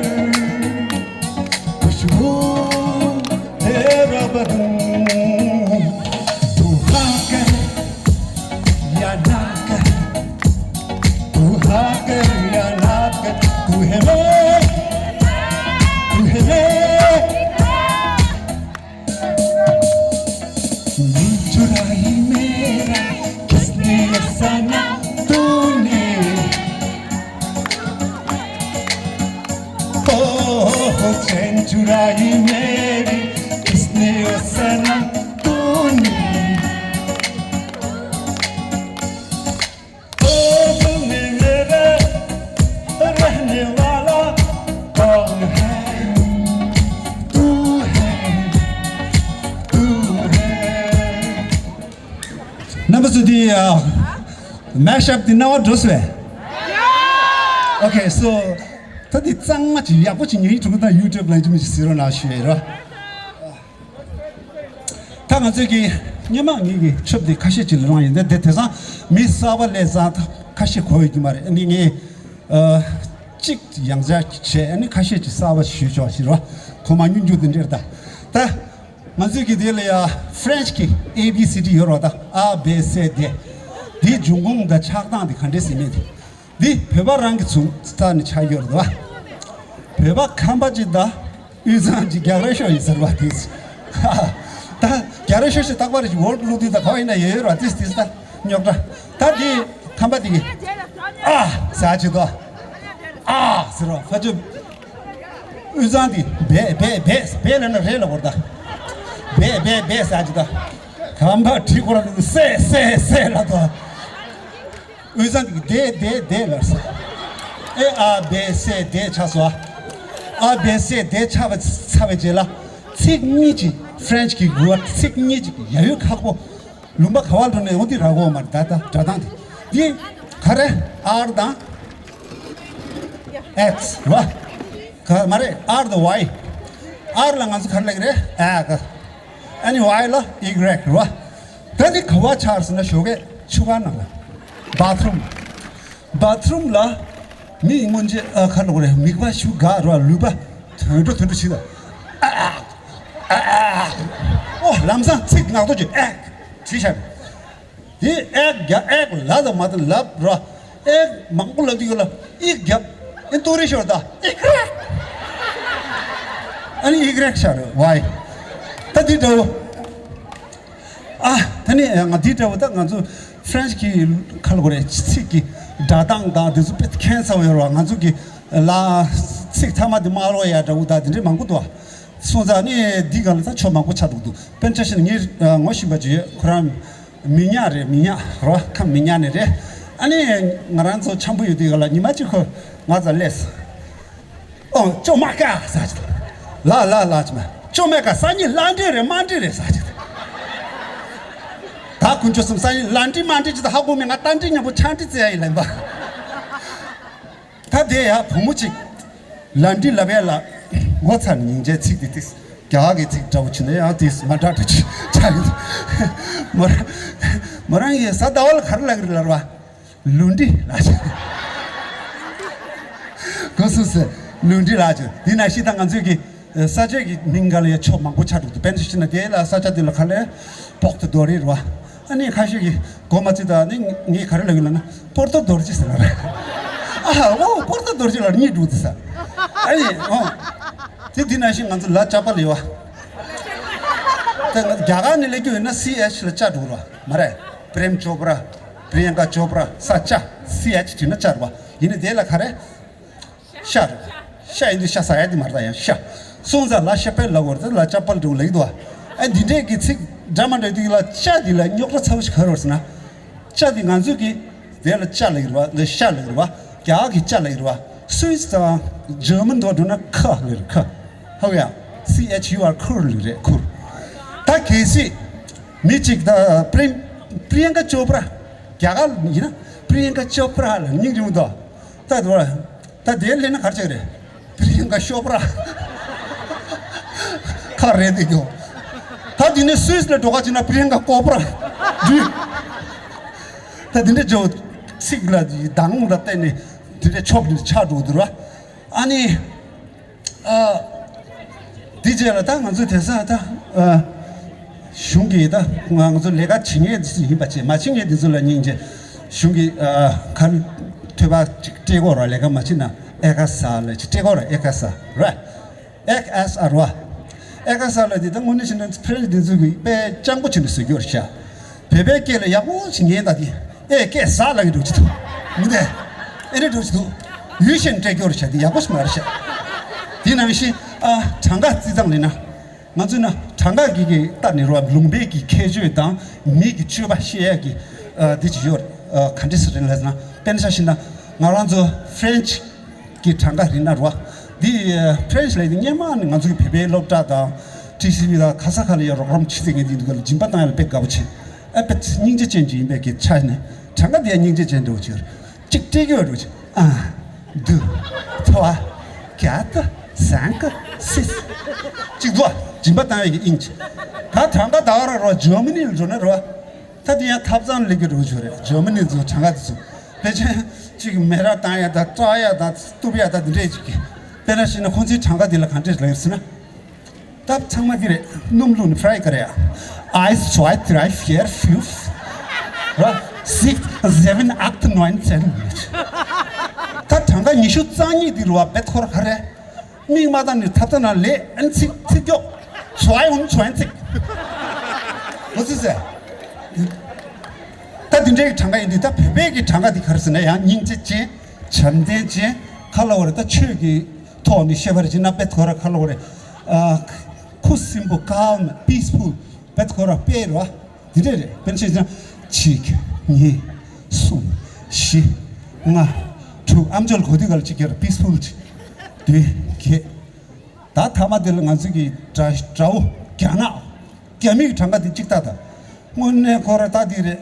खुशबू तेरा बदन। तू हाँ कह या ना कह, तू हाँ कह या ना कह, तू है मैं, तू है मैं। दिल चुराई मेरा किसने, अफसाना तूने। ओ, चैन चुराई मेरी किसने, अफसाना तूने। ओ दिल में मेरे रहने वाला कौन है? तू है, तू है। རྣམ་པ་ཚོ་འདི་ཨ་མེཤ་ཨབ་འདི་རྣ་བར་འགྲོ་སོང་བས། Okay, so ད་འདི་གཙང་མ་ཅིག་ཡག་པོ་ཅིག་ཉན་ཡིག་གྲུབ་ན་ཡུ་ཊུབ་ལ་ཅིག་མི་ཅིག་གཟིགས་རོགས་གནང་ཞུ་ཡས་རོ། ད་ང་ཚོས་ཀྱི་སྔོན་མ་ངེད་ཀྱི་ཊིབ་འདི་ཁ་ཤས་ཅིག་ལ་རང་ཡིན་ད་དེ་དེང་སང་མི་གསར་པ་སླེབས་ཙང་ད་ཁ་ཤས་གོ་ཡོད་ཀྱི་མ་རེད། ཨ་ནི་ངས་ཨ་གཅིག་ཡང་བསྐྱར་བྱས། ཨ་ནི་ཁ་ཤས་ཅིག་གསར་པ་ཞུས་ཆོག་ཞེས་རོ། ཁོ་མ་ཉུང་ཉུང་དེ་འདྲ་རེད། ད་ད་ང་ཚོས་ཀྱི་དེ་ལ་ཡ་ཕ་རེན་ཆི་གི་ཨེ་བི་སི་ཌི་ཡོད་རོ། ད་ཨ་བེ་སེ་དེ་དེའི་འབྱུང་ཁུངས་དང་ཆགས་སྟངས་དེ་ག་འདྲས་ཟེར་མེད་དེ། འདི་བོད་པ་རང་གི་ཚུགས་རྩ་ནས་ཆགས་ཡོད་རེད་བ། བོད་པ་ཁམས་པ་ཅིག་དང་དབུས་གཙང་ཅིག་རྒྱ་ར་ཤོར་ཡིན་ཟེར་བ་དེ། ད་རྒྱ་ར་ཤོར་ཞིག་རྟག་པར་ཞིག་འོར་བླུག་དུས་ད་ག་བ་ཡིན་ན་ཡོད་ཡོད་ར་དེ་དེ་ད་རྙོག་དྲ། ད་དེ་ཁམས་པ་དེ་གི་ཨ་ཟེར་ཅིག་དོ། ཨ་ཟེར་བ་ཕ་ཆུ། དབུས་གཙང་དེ་བེ་བེ་བེ་བེ་ལབ་ན་རེད་ལབ་དགོས་རེད་ད། བེ་བེ་བེ་ཟེར་ཅིག་ད། ཁམས་པ་བྲིས་ཁོ་ར་ལ་སེ་སེ་སེ་ལབ་དོ། དབུས་གཙང་གི་དེ་དེ་དེ་ལབ་སོང་། ཨེ་ཨ་བེ་སེ་དེ་ཆགས་སོང་། ཨ་བེ་སེ་དེ་ཆགས་པ་ཚར་བའི་རྗེས་ལ་ཚིག་གཉིས་ཅིག་ཕ་རེན་ཆི་གི་ཝར་ཌི་ཚིག་གཉིས་ཅིག་ཡ་ཡོད་ཁག་པོ། ལུང་པ་ག་བར་འགྲོ་ནས་འོ་འདི་རག་གོ་མ་རེད། ད་ད་སྒྲ་གདངས་དེ་འདི་ག་རེ་ཨར་དང་ཨེག་སི་ར་ག་མ་རེད། ཨར་དང་ཝའི། ཨར་ལ་ང་ཚོ་ག་རེ་ལབ་ཀྱི་རེད། ཨེག་ཨ་ནི་ཝའི་ལ་ཨི་གྷི་རེག་རེད་བ། ད་འདི་ག་བ་ཆགས་ཟེར་ན་ཞོགས་ཀས་ཆུ་ཁང་ནང་ལ་བཱ་ཐི་རུམ། བཱ་ཐི་རུམ་ལ་མི་སྔོན་ཆད་ཨ་ཁ་ལོག་རེད། མིད་པ་ཤུགས་དགའ་རོགས་ལུས་པ་དོན་འགྲོ་དོན་འགྲོ་བྱེད་ད། ཨ་ཨ་ཨ་ཨ། ཨོ་ལམ་སང་ཚིག་ངག་ཐོག་ཅིག་ཨེ། ཟེར་ཤག་དེ་ཨེག་རྒྱ་ཨེག་ལ་དང་མ་དང་ལབ་ར། ཨེག་མང་པོ་ལབ་དུས་ལ་ཨིག་རྒྱབ། ཨེ་ཏོ་རེ་ཤོར་ད་ཨིག་ར། ཨ་ནི་ཨིག་ར་ཤར་བའི། ད་འདི་འདྲ་བོ། ཨ་ད་ནི་ང་འདི་འདྲ་བོ། ད་ང་ཚོ་ཧྥ་རན་སི་གི་ཁ་ལ་གོ་རེ་ཚིག་གི་སྒྲ་གདངས་དང་དེ་ཚོ་དཔེ་ཁྱད་མཚར་བོ་ཡོད་ར། ང་ཚོ་གི་ལ་ཚིག་ཐ་མ་དེ་མ་ཀློག་ཡ་འདྲ་བོ་ད་དེ་འདྲ་མང་པོ་འདུག་སོང་ཙང་ནི་འདི་ག་ལ་ད་ཆོ་མང་པོ་ཆགས་འདུག་འདུག་དཔེར་ན་ཆ་བཞག་ན་ངས་ངོ་ཤེས་པ་ཅིག་ཡོད། ཁོ་རང་མི་ཉག་རེད། མི་ཉག་རོ་ཁམས་མི་ཉག་ནས་རེད། ཨ་ནི་ང་རང་ཚོ་འཆམ་པོ་ཡོད་དུས་ག་ལ་ཉི་མ་གཅིག་ཁོ་ང་ཚོ་སླེབས། ཨོ་ཅོ་མ་ཀ་ཟ་ཅིག་ལ་ལ་ལ་ཅིག་མ་ཅོ་མ་ཀ་སང་ཉིན་ལ་འདྲེ་རེད་མ་འདྲེ་རེད་ཟ་ཅིག་ད་དཀོན་མཆོག་གསུམ་སང་ཉིན་ལ་འདྲེ་མ་འདྲེ་ཅིག་ད་ཧ་གོ་མེད། ང་ལྟ་འདྲེ་མཉམ་པོ་ཆང་འདྲེ་བཙལ་ཡ་ཡིན་ལབ་པ། ད་དེ་ཡ་བུ་མོ་གཅིག་ལ་འདི་ལབ་ཡ་ལ་ངོ་ཚ་ནས་སྙིང་རྗེ་ཚིག་འདི་ཏིས་རྒྱ་གར་གྱི་ཚིག་འདྲ་བོ་བྱུང་ན་ཡང་ཏིས་མ་འདྲ་འདྲ་ཅིག་ཆགས་ཡོད། མོ་རང་མོ་རང་ཡི་ས་ཟླ་བ་ལ་ག་རེ་ལབ་ཀྱི་རེད་ལབ་པ། ལུ་འདི་ལབ་ཅིག་གོ་སོང་ཟེར། ལུ་འདི་ལབ་ཅིག་འདི་ན་ཤི་ད་ང་ཚོས་ཀྱི་ས་ཆ་གི་མིང་ག་ལ་ཡ་ཆོ་མང་པོ་ཆགས་འདུག་དཔེར་ན་ཤི་ན་དེ་ལ་ས་ཆ་དེ་ལ་ག་ལ་པོག་ཏུ་རྡོ་རི་རེད་བ། ཨ་ནི་ཁ་ཤས་ཀྱིས་གོ་མ་ཚོད་ད་ནི་ངས་ག་རེ་ལབ་ཡོད་ལབ་ན་པོར་ཏོ་རྡོ་རྗེ་ཟེར་ལབ་རེད། ཨ་ཧ་ཨོ་པོར་ཏོ་རྡོ་རྗེ་ལ་གཉིད་འགྲོ་དུས་ས། ཨ་ནི་ཨོ། དེ་དེ་ནང་བཞིན་ང་ཚོ་ལ་ལྕགས་པ་ལ་ཡོད་བ། ད་ང་རྒྱ་གར་ནས་སླེབས་རྒྱུ་ཡིན་ན་སི་ཨེཆ་ལ་ལྕགས་འགྲོ་གི་རེད་བ། མ་རེད། པྲེམ་ཅོ་པྲ། པྲིཡང་ཀ་ཅོ་པྲ། ས་ལྕགས། སི་ཨེཆ་བྲིས་ན་ལྕགས་རེད་བ། ཡིན་ནའི་དེ་ལ་ག་རེ། ཤ་རེད། ཤ་ཡིན་དུས་ཤ་ཟ་ཡ་དེ་མ་རེད་ད་ཡང་ཤ། སོང་ཙང་ལ་ཤ་པད་ལ་བོར་ད་ལ་ལྕགས་པལ་འགྲོ་ལེགས་འདུག་ཨ་འདི་འདྲས་ཀྱི་ཚིག་འདྲ་མ་འདྲ་དུས་ལ་ལྕགས་འདི་ལ་རྙོག་དྲ་ཚ་བོ་ཞིག་ག་རེ་ཡོད་ཟེར་ན། ལྕགས་འདི་ང་ཚོས་ཀྱི་དེ་ལ་ལྕགས་ལེགས་རེད་བ། འདི་ཤ་ལེགས་རེད་བ། རྒྱ་གར་གྱི་ལྕགས་ལེགས་རེད་བ། སུད་སི་དང་ཇར་མན་དུ་འགྲོ་ན་ཁ་ལེགས་རེད་ཁ། ཧ་གོ་ཡ། སི་ཨེཆ་ཡུ་ཨར་ཁུར་ལེགས་རེད་ཁུར། ད་གལ་སྲིད་མི་གཅིག་ད་པྲིན་པྲིཡང་ཀ་ཅོ་པྲ། རྒྱ་གར་ཡིན་ན་པྲིཡང་ཀ་ཅོ་པྲ་ལ་སྙིང་རྗེ་མོ་འདུག་ད་དུ་བ། ད་དེ་ལས་ན་གར་ཆག་རེད། པྲིན་ཡང་ཀ་ཤོག་པྲ། ཁ་རེད་དེ་གྱོ། ད་དེ་ནས་སུད་སི་ལ་འགྲོ་ག་ཅིག་ན་པྲིན་ཡང་ཀ་ཀོ་པྲ། འདུས། ད་དེ་འདྲ་ཇོ། ཚིག་ལ་གདངས་ལ་བརྟེན་ནས་དེ་འདྲ་ཆོག་འདི་ཆགས་འགྲོ་འདུག་ར། ཨ་ནི། ཨ། དེ་རྗེས་ལ་ད་ང་ཚོ་དེང་སང་ད། ཨ། གཞུང་གིས་ད་ང་ཚོ་ལས་ཀ་བྱེད་མཁན་དེ་ཚོ་ཡིན་པ་བྱས་མ་བྱེད་མཁན་དེ་ཚོ་ལ་སྙིང་རྗེ། གཞུང་གིས་ཨ། ག་རེ་ཐོས་པ་ཅིག་སྤྲད་དགོས་ར། ལས་ཀ་མ་བྱེད་ན་ཨེ་ཀ་ས་ལ་ཅིག་སྤྲད་དགོས་ར། ཨེ་ཀ་ས་ར། ཨེ་ཀ་ས་ར། ཨེ་ཀ་ས་ལ་དེ་ད་དངོས་གནས་བྱས་ན་ཕྲན་དེ་ཚོ་གིས་དཔེ་སྤྱང་པོ་བྱས་ནས་བཟོས་ཡོད་རེད་ཤག་བོད་པའི་སྐད་ལ་ཡག་པོ་ཞིག་ཉན་ད་དེ་ཨེ་སྐད་ཟ་ལབ་ཀྱི་འགྲོ་གི་འདུག་མི་འདུག་ཨེ་རེད་འགྲོ་གི་འདུག་ཡུལ་གཞན་སྤྲད་ཀྱི་ཡོད་རེད་ཤག་དེ་ཡག་པོ་ཞིག་མ་རེད་ཤག་དེ་ནང་བཞིན་ཨ་གྲངས་ཀ་རྩིས་སྟངས་ལས་ན། ང་ཚོས་ན་གྲངས་ཀ་གི་གི་ལྟ་ནས་རོ་ལུང་པའི་གི་ཁྱད་ཆོས་དང་མི་གི་སྤྱོད་པ་ཤེས་ཡ་གི་ཨ་འདི་ཅིག་ཡོད། ཨ་ག་འདྲ་ཞིག་རེད་ལབ་ན་དཔེར་ན་ཆ་བཞག་ན་ང་རང་ཚོ་ཧྥ་རན་ཆི་གི་གྲངས་ཀ་རིག་ན་རོ། འདི་ཨ་ཧྥ་རན་ཆི་ལབ་དེ་སྔོན་མ་ནས་ང་ཚོ་གི་བོད་པའི་སློབ་གྲྭ་དང་ཊི་སི་ཝི་དང་ག་ས་ག་ལ་ཡང་རོགས་རམ་བྱེད་མཁན་དེ་འདུག་ག་ལ་སྦྱིན་པ་བཏང་ཡ་ལ་དཔེ་དགའ་པོ་བྱེད། ཨ་དཔེ་སྙིང་རྗེ་ཅན་ཅིག་ཡིན་པའི་གི་ཆ་ནས་གྲངས་ཀ་དེ་ཡང་སྙིང་རྗེ་ཅན་འདྲ་བོ་ཅིག་ཡོད་རེད། གཅིག་སྤྲད་ཀྱི་ཡོད་འགྲོ་ཅིག་ཨ། འདུ། ཐོ། ག་ཏ། སང་ཀ་སིས། གཅིག་འདུག་སྦྱིན་པ་བཏང་ཡས་ཀྱི་དབྱིངས་ཅིག་ད་གྲངས་ཀ་ད་ག་ར་རོ་ཇར་མ་ནི་ལ་འགྲོ་ན་རོ། ད་དེ་ཡང་ཐབ་ཚང་སླེབས་ཀྱི་འགྲོ་ཆོག་རེད། ཇར་མ་ནི་ཚོ་གྲངས་ཀ་དེ་ཚོ་ཕལ་ཆེར་གཅིག་མེ་ར་བཏང་ཡ་དང་སྐྲག་ཡ་དང་གཏུབ་ཡ་དང་དེ་འདྲས་ཅིག་གི་དཔེར་ན་བཤད་ན་ཁོང་ཚོའི་གྲངས་ཀ་དེ་ལ་ག་འདྲས་ལབ་ཟེར་ན། ད་ཚང་མ་འདི་རེད། སྣུམ་བླུགས་ནས་ཕ་རའི་ག་རེ་ཡ། Eins, zwei, drei, vier, fünf. ར། Six, seven, acht, neun, zehn. ད་གྲངས་ཀ་ཉི་ཤུ་རྩ་གཉིས་འདི་རུ་བ་བེད་ཁོ་ར་ག་རེ། མིག་མ་བཏང་ནས་ཐབ་ཚང་ནང་ལས་ཨན་ཚིག་ཚིག་མགྱོགས། zwei und zwanzig. ཁོ་ཚོས་ཟེར། ད་འདི་འདྲའི་གྲངས་ཀ་ཡིན་དུས་ད་བོད་པའི་གི་གྲངས་ཀ་འདི་ག་རེ་ཟེར་ན་ཡང་སྙིང་རྗེ་ཅན། བྱམས་ལྡན་ཅན། ག་ལབ་དགོས་རེད། ད་ཆོས་ཀྱི་ཐོག་ནས་བཤད་པ་རེད་ཅེ་ན་བེད་ཁོ་ར་ག་ལབ་དགོས་རེད། ཨ། ཁུ་སིམ་པོ་calm peaceful བེད་ཁོ་ར་དཔེ་རེད་བ། འདི་འདྲས་རེད། དཔེར་ན་ཆ་བཞག་ན་གཅིག་གཉིས། གསུམ། བཞི། ལྔ། དྲུག་ཨམ་ཅོག་གོ་དུས་ག་ལ་གཅིག་གྱུར་peaceful གཅིག་བདུན། བརྒྱད། ད་ཐ་མ་དེ་ལ་ང་ཚོ་གི་དགྲ་དགྲ་བོ་རྒྱ་ནག་རྒྱ་མིའི་གྲངས་ཀ་དེ་གཅིག་ལྟ་ད། དངོས་གནས་ཁོ་ར་ད་འདི་རེད།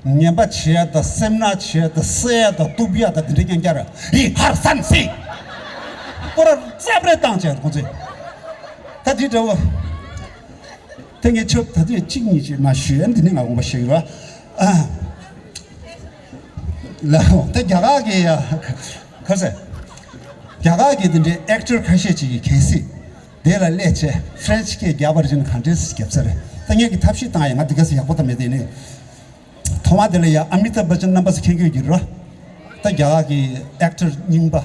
ངན་པ་བྱེད་ཡ་དང་སེམས་ནག་བྱེད་ཡ་དང་བསད་ཡ་དང་གཏུབ་ཡ་དང་འདི་འདྲ་རྐྱང་རྐྱང་རེད། ཨི་ཧར་སན་སི། ཁོ་ར་རྩབ་རེ་བཏང་བྱས་ཁོ་ཚོས། ད་འདི་འདྲ་བོ། དེ་ངས་ཆོས་ད་དུས་གཅིག་གཉིས་ཅིག་མ་ཞུས་ཡ་འདི་ནི་ང་དགོངས་པ་བཞེས་ཡོད་ར། ཨ། ལ་དེ་རྒྱ་གར་གི་ཡ། ཁ་ཟེ། རྒྱ་གར་གི་འདི་འདྲའི་ཨེག་ཊར་ཁ་ཤས་ཅིག་གིས་གལ་སྲིད་དེ་ལ་སླེབས་བྱས་ཧྥ་རན་སི་སྐད་རྒྱག་པར་བྱས་ན་ག་འདྲས་རྒྱབ་ས་རེད། ད་ངས་ཀྱི་ཐབས་ཤེས་བཏང་ཡ། ང་འདི་ག་ཚོད་ཡག་པོ་ད་མེད་དེ་ནས། ཐོག་མ་དེ་ལ་ཡ་ཨ་མི་ཏཱབ་བྷ་ཅན་རྣམ་པ་ཚོ་མཁྱེན་གྱི་ཡོད་ཀྱི་རེད་བ། ད་རྒྱ་གར་གྱི་ཨེག་ཊར་རྙིང་པ་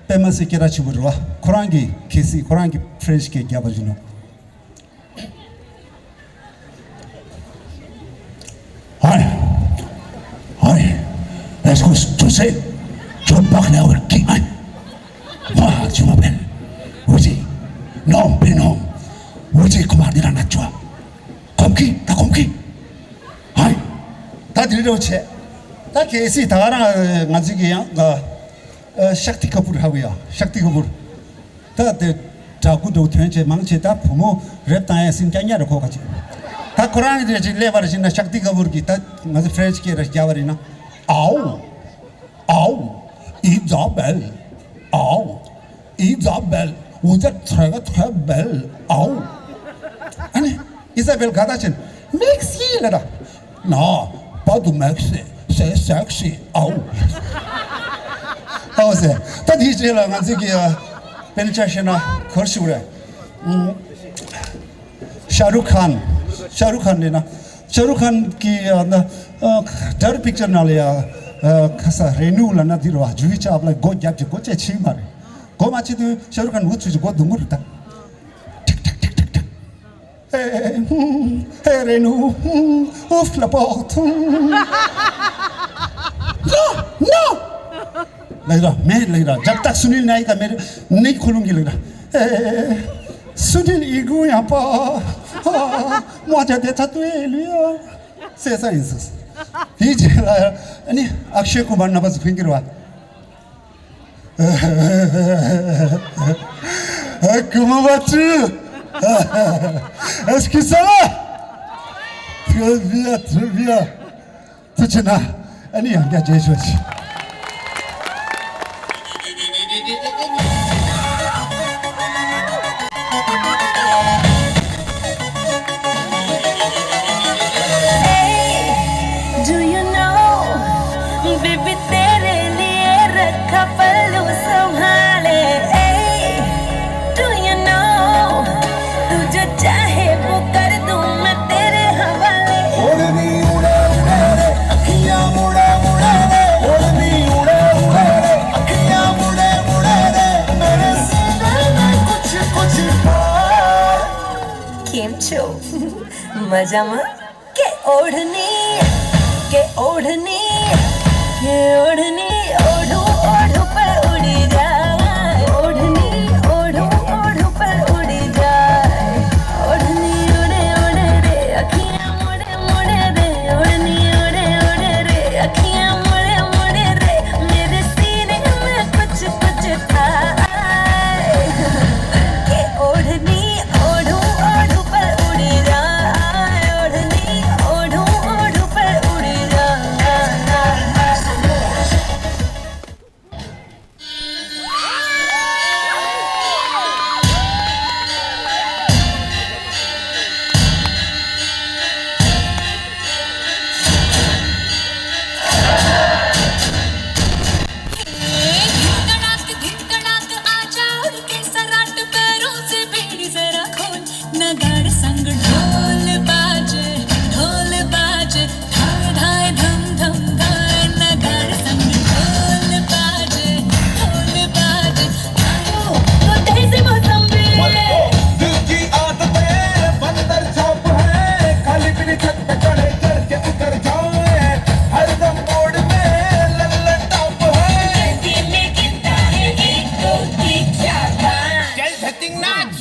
པད་མ་སེ་སྐད་གྲགས་ཆེན་པོ་རེད་བ། ཁོ་རང་གིས་གལ་སྲིད་ཁོ་རང་གིས་ཕ་རན་སི་སྐད་རྒྱབ་པ་ཡིན་ན། Hi, hi, est-ce que tu sais, je parle avec qui, hein? Moi, je m'appelle Roger. Non, prénom, Roger, comment dire en nature? Comme qui? T'as compris? Hi. ད་དེ་འདྲ་བྱས། ད་གལ་སྲིད་ད་ག་རང་ང་ཚོའི་གི་ཡང་ཤཀ་ཏི་ཀ་པུར་ཧ་གོ་ཡ། ཤཀ་ཏི་ཀ་པུར། ད་དེ་འདྲ་སྐུ་འདྲ་ཐོན་བྱས་མང་ཆེ་ད་བུ་མོ་རེབ་བཏང་ཡ་སིན་སྐྱ་ཉག་རེ་གོ་ག་ཅིག་ད་ཁོ་རང་རེ་ཅིག་སླེབས་པར་ཕྱིན་ན་ཤཀ་ཏི་ཀ་པུར་གྱིས་ད་ང་ཚོ་ཕ་རན་སི་སྐད་ར་རྒྱབ་པ་རེད་ན། Au, au, Isabelle, au, Isabelle, vous êtes très, très belle, au. ཨ་ནི། ཨི་ཟ་བེལ་ག་ད་ཕྱིན། Merci ལ་ད། Non, pas de merci, c'est sexy, au. ཨའོ་ཟེར། ད་དེའི་རྗེས་ལ་ང་ཚོས་ཀྱི་དཔེར་ན་ཆ་བཞག་ན་ག་རེ་ཞུ་དགོས་རེད། ཤ་རུ་ཁཱན། ཤ་རུ་ཁཱན་ལབ་ན། ཤ་རུ་ཁཱན་གྱི་ཨ་ན་ཨ་ཌར་པིག་ཅར་ནང་ལ་ཡ་ཨ་ཁ་ས་རེ་ནུ་ལབ་ན་འདི་རེད་བ། ཇུ་ཧི་ཅཱབ་ལ་སྒོ་རྒྱབ་ཀྱི་སྒོ་ཕྱེ་ཕྱིན་པ་རེད། སྒོ་མ་ཕྱེ་དུས་ཤ་རུ་ཁཱན་འུ་ཚུགས་ཀྱི་སྒོ་རྡུང་གི་རེད་ད། ཧེ་ཧེ་རེ་ནུ། Ouvre la porte. Non, non. ལགས་ར་མེད། ལགས་ར། जब तक सुनील नायिका मेरे नहीं खोलूंगी, ལགས་ར། Sunil, il goûte pas. Moi, j'ai des tatoués, lui. C'est ça, il insiste. དེའི་རྗེས་ལ་ཨ་ནི་ཨག་ཤེ་ཀུ་མར་རྣམ་པ་ཚོ་ཕན་གྱི་རེད་བ། Comment vas-tu? Est-ce que ça va? Très bien, très bien. ཐུགས་རྗེ་གནང་། ཨ་ནི་ཡང་བསྐྱར་རྗེས་ཤོད་ཅིག Do you know, baby, तेरे लिए रखा पल्लू संभाले। Do you know, तू जो चाहे वो कर दूं मैं तेरे हवाले। ओढ़नी उड़ा उड़ा रे, अखियां मुड़ा मुड़ा रे। ओढ़नी उड़ा उड़ा रे, अखियां मुड़ा मुड़ा रे। मेरे सीने में कुछ कुछ बात। કેમ છો? મજામાં? કે ઓઢની, કે ઓઢની, કે ઓઢની ઓઢું ઓઢું પર ઉડી જાય. ઓઢની ઓઢું ઓઢું પર ઉડી જાય. ઓઢની ઉડે ઉડે રે, અખિયા મુડે મુડે રે. ઓઢની ઉડે ઉડે રે, અખિયા મુડે મુડે રે. મેરે સીને મેં કુછ કુછ થા. કે ઓઢની ઓઢું ઓઢું પર ઉડી જાય. ઓઢની ઓઢું ઓઢું પર ઉડી જાય. धुन कड़ाक, धुन कड़ाक, आजा उड़ के सराट, पैरों से बेड़ी जरा खोल. नगाड़ संग ढोल बाजे, ढोल बाजे, धाय धाय धम धम धाय. नगाड़ संग ढोल बाजे, ढोल बाजे, धाय. तो तेज मौसम में दिल की आदतें बंदर छाप है, खाली पीली छत पे चढ़े, चढ़ के उतर जाए. हरदम मोड़ में लल्लन टॉप है. दिल में गिनता है एक दो तीन चार पाँच. चल धतिंग नाच.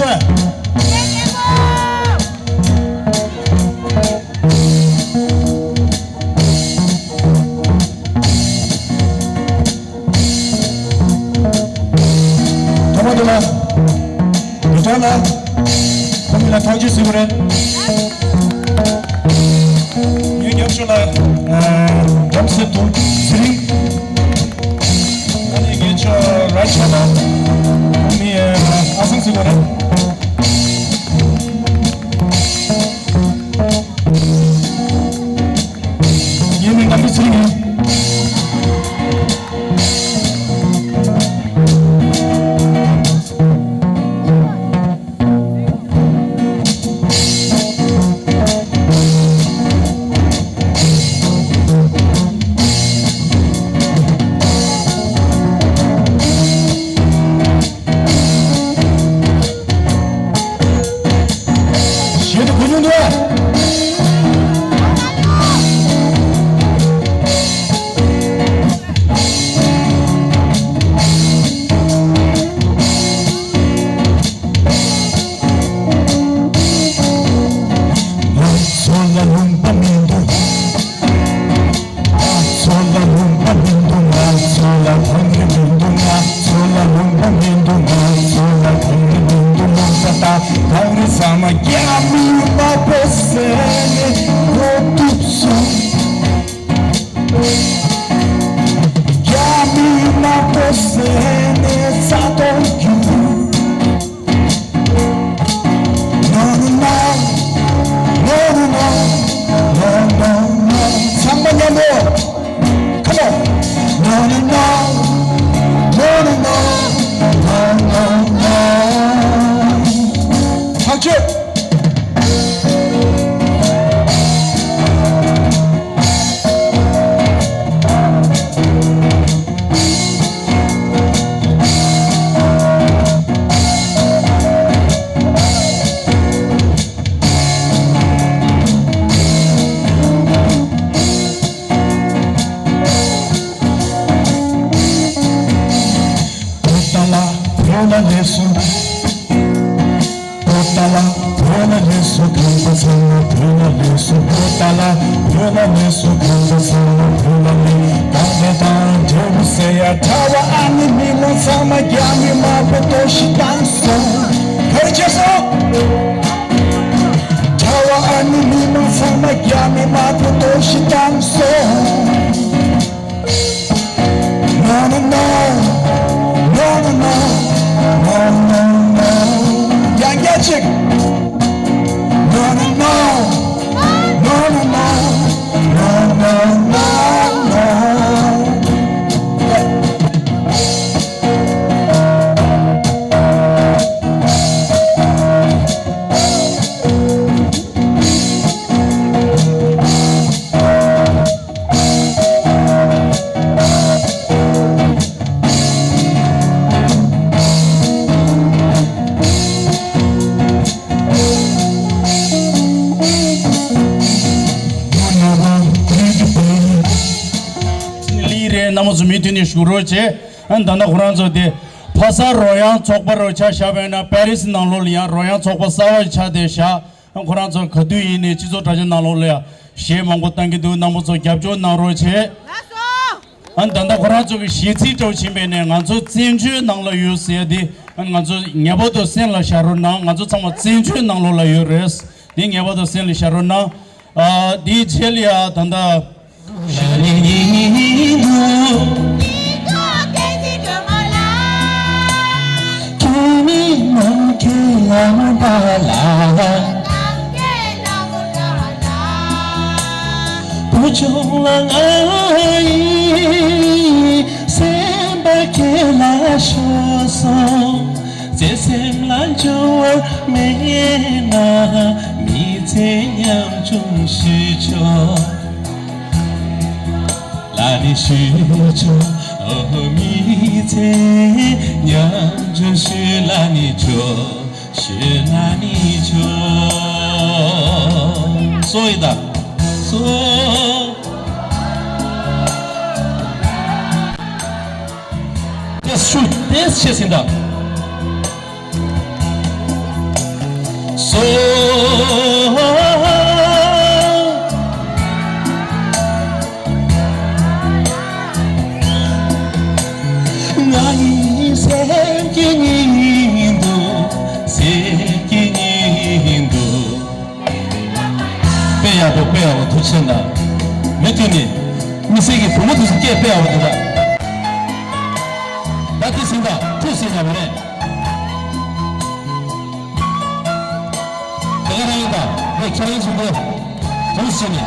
ཐོག་མ་དེ་ལ། དེ་དོན་ལ། ཁོང་གཉིས་ལ་ཐུགས་རྗེ་ཆེ་ཞུ་གི་རེད། ངའི་རྒྱབ་ཕྱོགས་ལ། ཨ། རྒྱབ་སེ་དུ་ཚེ་རིང་། ཨ་ནི་ངའི་ཕྱོགས་ར་ཕྱོགས་ལ། ཁོང་གཉིས་ཨ་སང་ཞུ་གི་རེད། ངའི་མིང་དམ་པའི་ཚེ་རིང་ཡིན། གཞན་དུ་གུས་བྱུང་དུ། ང་ཚོ་ལ་ལུང་པ་མི་འདུག་ང་ཚོ་ལ་ལུང་པ་མི་འདུག་ང་ཚོ་ལ་ཐང་རི་མི་འདུག་ང་ཚོ་ལ་ལུང་པ་མི་འདུག་ང་ཚོ་ལ་ཐང་རི་མི་འདུག་ལུང་པ་དང་ཐང་རི་ཚང་མ་རྒྱ་མིའི་དམག་དཔོན་བསད་ནས་འགོ་བཙུགས་སོང་། རྒྱ་མིའི་དམག་དཔོན་བསད་ནས་ས་དོང་བསྒྱུར། No, no, no. No, no, no. No, no, no. ཚང་མ་མཉམ་པོ། Come on. No, no, no. No, no, no. No, no, no. ཐག་ཆོད། གྲྭ་བ་ཨ་ནི་མི་མང་ཚང་མ་རྒྱ་མི་དམག་དཔོན་གཏོར་བཤིག་བཏང་སོང་། ག་རེ་བྱས་སོང་། གྲྭ་བ་ཨ་ནི་མི་མང་ཚང་མ་རྒྱ་མི་དམག་དཔོན་གཏོར་བཤིག་བཏང་སོང་། No, no, no. No, no, no. No, no, no. ཡང་བསྐྱར་ཅིག No, no, no. No, no, no. No, no, no, no. ལི་རེད། རྣམ་པ་ཚོ་མུ་མཐུད་ནས་བཞུགས་རོགས་བྱེད། ཨ་ནི་ད་ལྟ་ཁོ་རང་ཚོ་དེ་ཕ་ས་རོལ་དབྱངས་ཚོགས་པ་རུ་ཆ་བཞག་པ་ཡིན་ན། པེ་རིས་ནང་ལོགས་ལ་ཡང་རོལ་དབྱངས་ཚོགས་པ་གསར་པ་ཆགས་བསྡད་བཞག་ཁོ་རང་ཚོ་ག་དུས་ཡིན་ནའི་སྤྱི་ཚོགས་དྲ་རྒྱ་ནང་ལོགས་ལ་ཡང་གཞས་མང་པོ་བཏང་གི་འདུག་རྣམ་པ་ཚོ་རྒྱབ་སྐྱོར་གནང་རོགས་བྱེད། ལགས་སོ། ཨ་ནི་ད་ལྟ་ཁོ་རང་ཚོ་གི་གཞས་ཚིག་འདྲ་བོ་ཕྱིན་པས་ནས་ང་ཚོ་བཙན་བྱོལ་ནང་ལ་ཡོད་ཟེར་ཡ་དེ་ཨ་ནི་ང་ཚོ་ངེས་པར་དུ་སེམས་ལ་བཞག་རོགས་གནང་། ང་ཚོ་ཚང་མ་བཙན་བྱོལ་ནང་ལོགས་ལ་ཡོད་རེད། དེ་ངེས་པར་དུ་སེམས་ལ་བཞག་རོགས་གནང་། ཨ། དེའི་རྗེས་ལ་ཡ་ད་ལྟ། བུ་ཆུང་ལ་ང་ཡི་སེམས་པ་ཁྱེད་ལ་ཤོར་སོང་། བརྩེ་སེམས་ལ་འགྱུར་བ་མེད་ན། མི་ཚེ་ཉམ་ཆུང་ཞུ་ཆོག་ལ་ནི་ཞུ་ཆོག་ཨོ། མི་ཚེ་ཉམ་ཆུང་ཞུ་ལ་ནི་ཆོག་ཞུ་ལ་ནི་ཆོག་སོ་ཡི་ད་སོ། ཏེས་ཤུ་ཏེས་ཆེ་སིན་ད། ང་ཡི་སེམས་ཀྱི་ཉིན་དུ། སེམས་ཀྱི་ཉིན་དུ། དཔེ་ཡག་པོ། དཔེ་ཡག་པོ། ཐུགས་རྗེ་གནང་། མི་དེ་ནི་མི་སེར་གྱི་བུ་མོ་དེ་ཚོ་སྐད་དཔེ་ཡག་པོ་འདུག་ད། ད་དེ་ཟིན་ད། ཐུགས་ཟིན་ད་མ་རེད། དེ་ག་རང་ཡིན་ད། ངས་ཁྱེད་རང་ཚོ་དེ་དུས་ཟིན་ནས།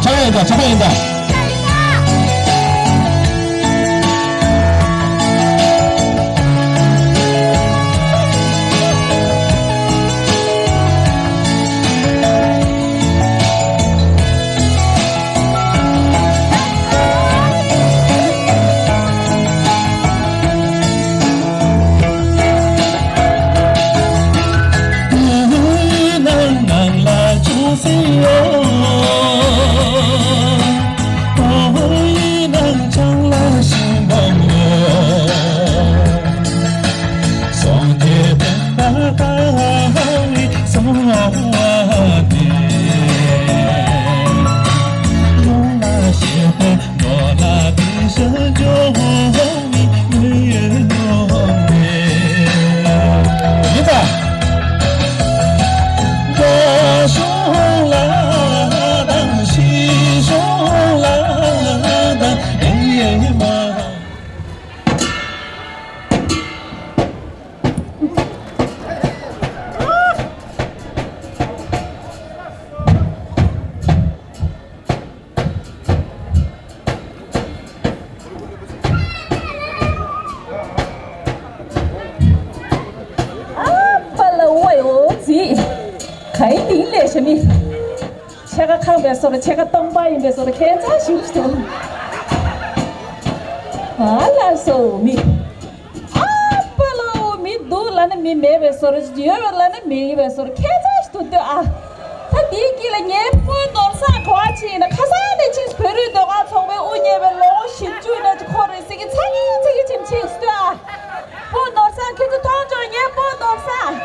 ཆག་ཡིན་ད། ཆག་ཡིན་ད། ཨ་པ་ལ་ཝའི་ཨོ་ཙི། ག་ཡིན་དེ་ལས་ཤ་མི། ཕྱེད་ཀ་ཁང་པའི་སོར། ཕྱེད་ཀ་སྟོང་པ་ཡིན་པའི་སོར། ཁྱད་མཚར་ཞིག་འདུག་ཨ་ལ་སོ་མི། ཨ་པ་ལ་ཝའི་མི་འདུག་ལ་ནི་མི་མེད་པའི་སོར། ཡོད་པ་ལ་ནི་མི་ཡིན་པའི་སོར། ཁྱད་མཚར་ཞིག་འདུག་ལྟོས་ཨ། ད་དེའི་དཀྱིལ་ལ་ངའི་སྤུན་ནོར་བཟང་ག་བ་ཕྱིན་ན། ཁ་སང་ནས་ཕྱིན། བོད་རིགས་ཟློས་གར་ཚོགས་པའི་དབུ་བརྙེས་པའི་ལོ་ངོ་བཞི་བཅུ་ནས་ཁོ་རེ་ཟིག་གི་ཚ་གི་ཚ་གི་ཕྱིན་ཕྱིན་ལྟོས་ཨ། སྤུན་ནོར་བཟང་ཁྱེད་ཚོ་མཐོང་ཆོག་ངའི་སྤུན་ནོར་བཟང་།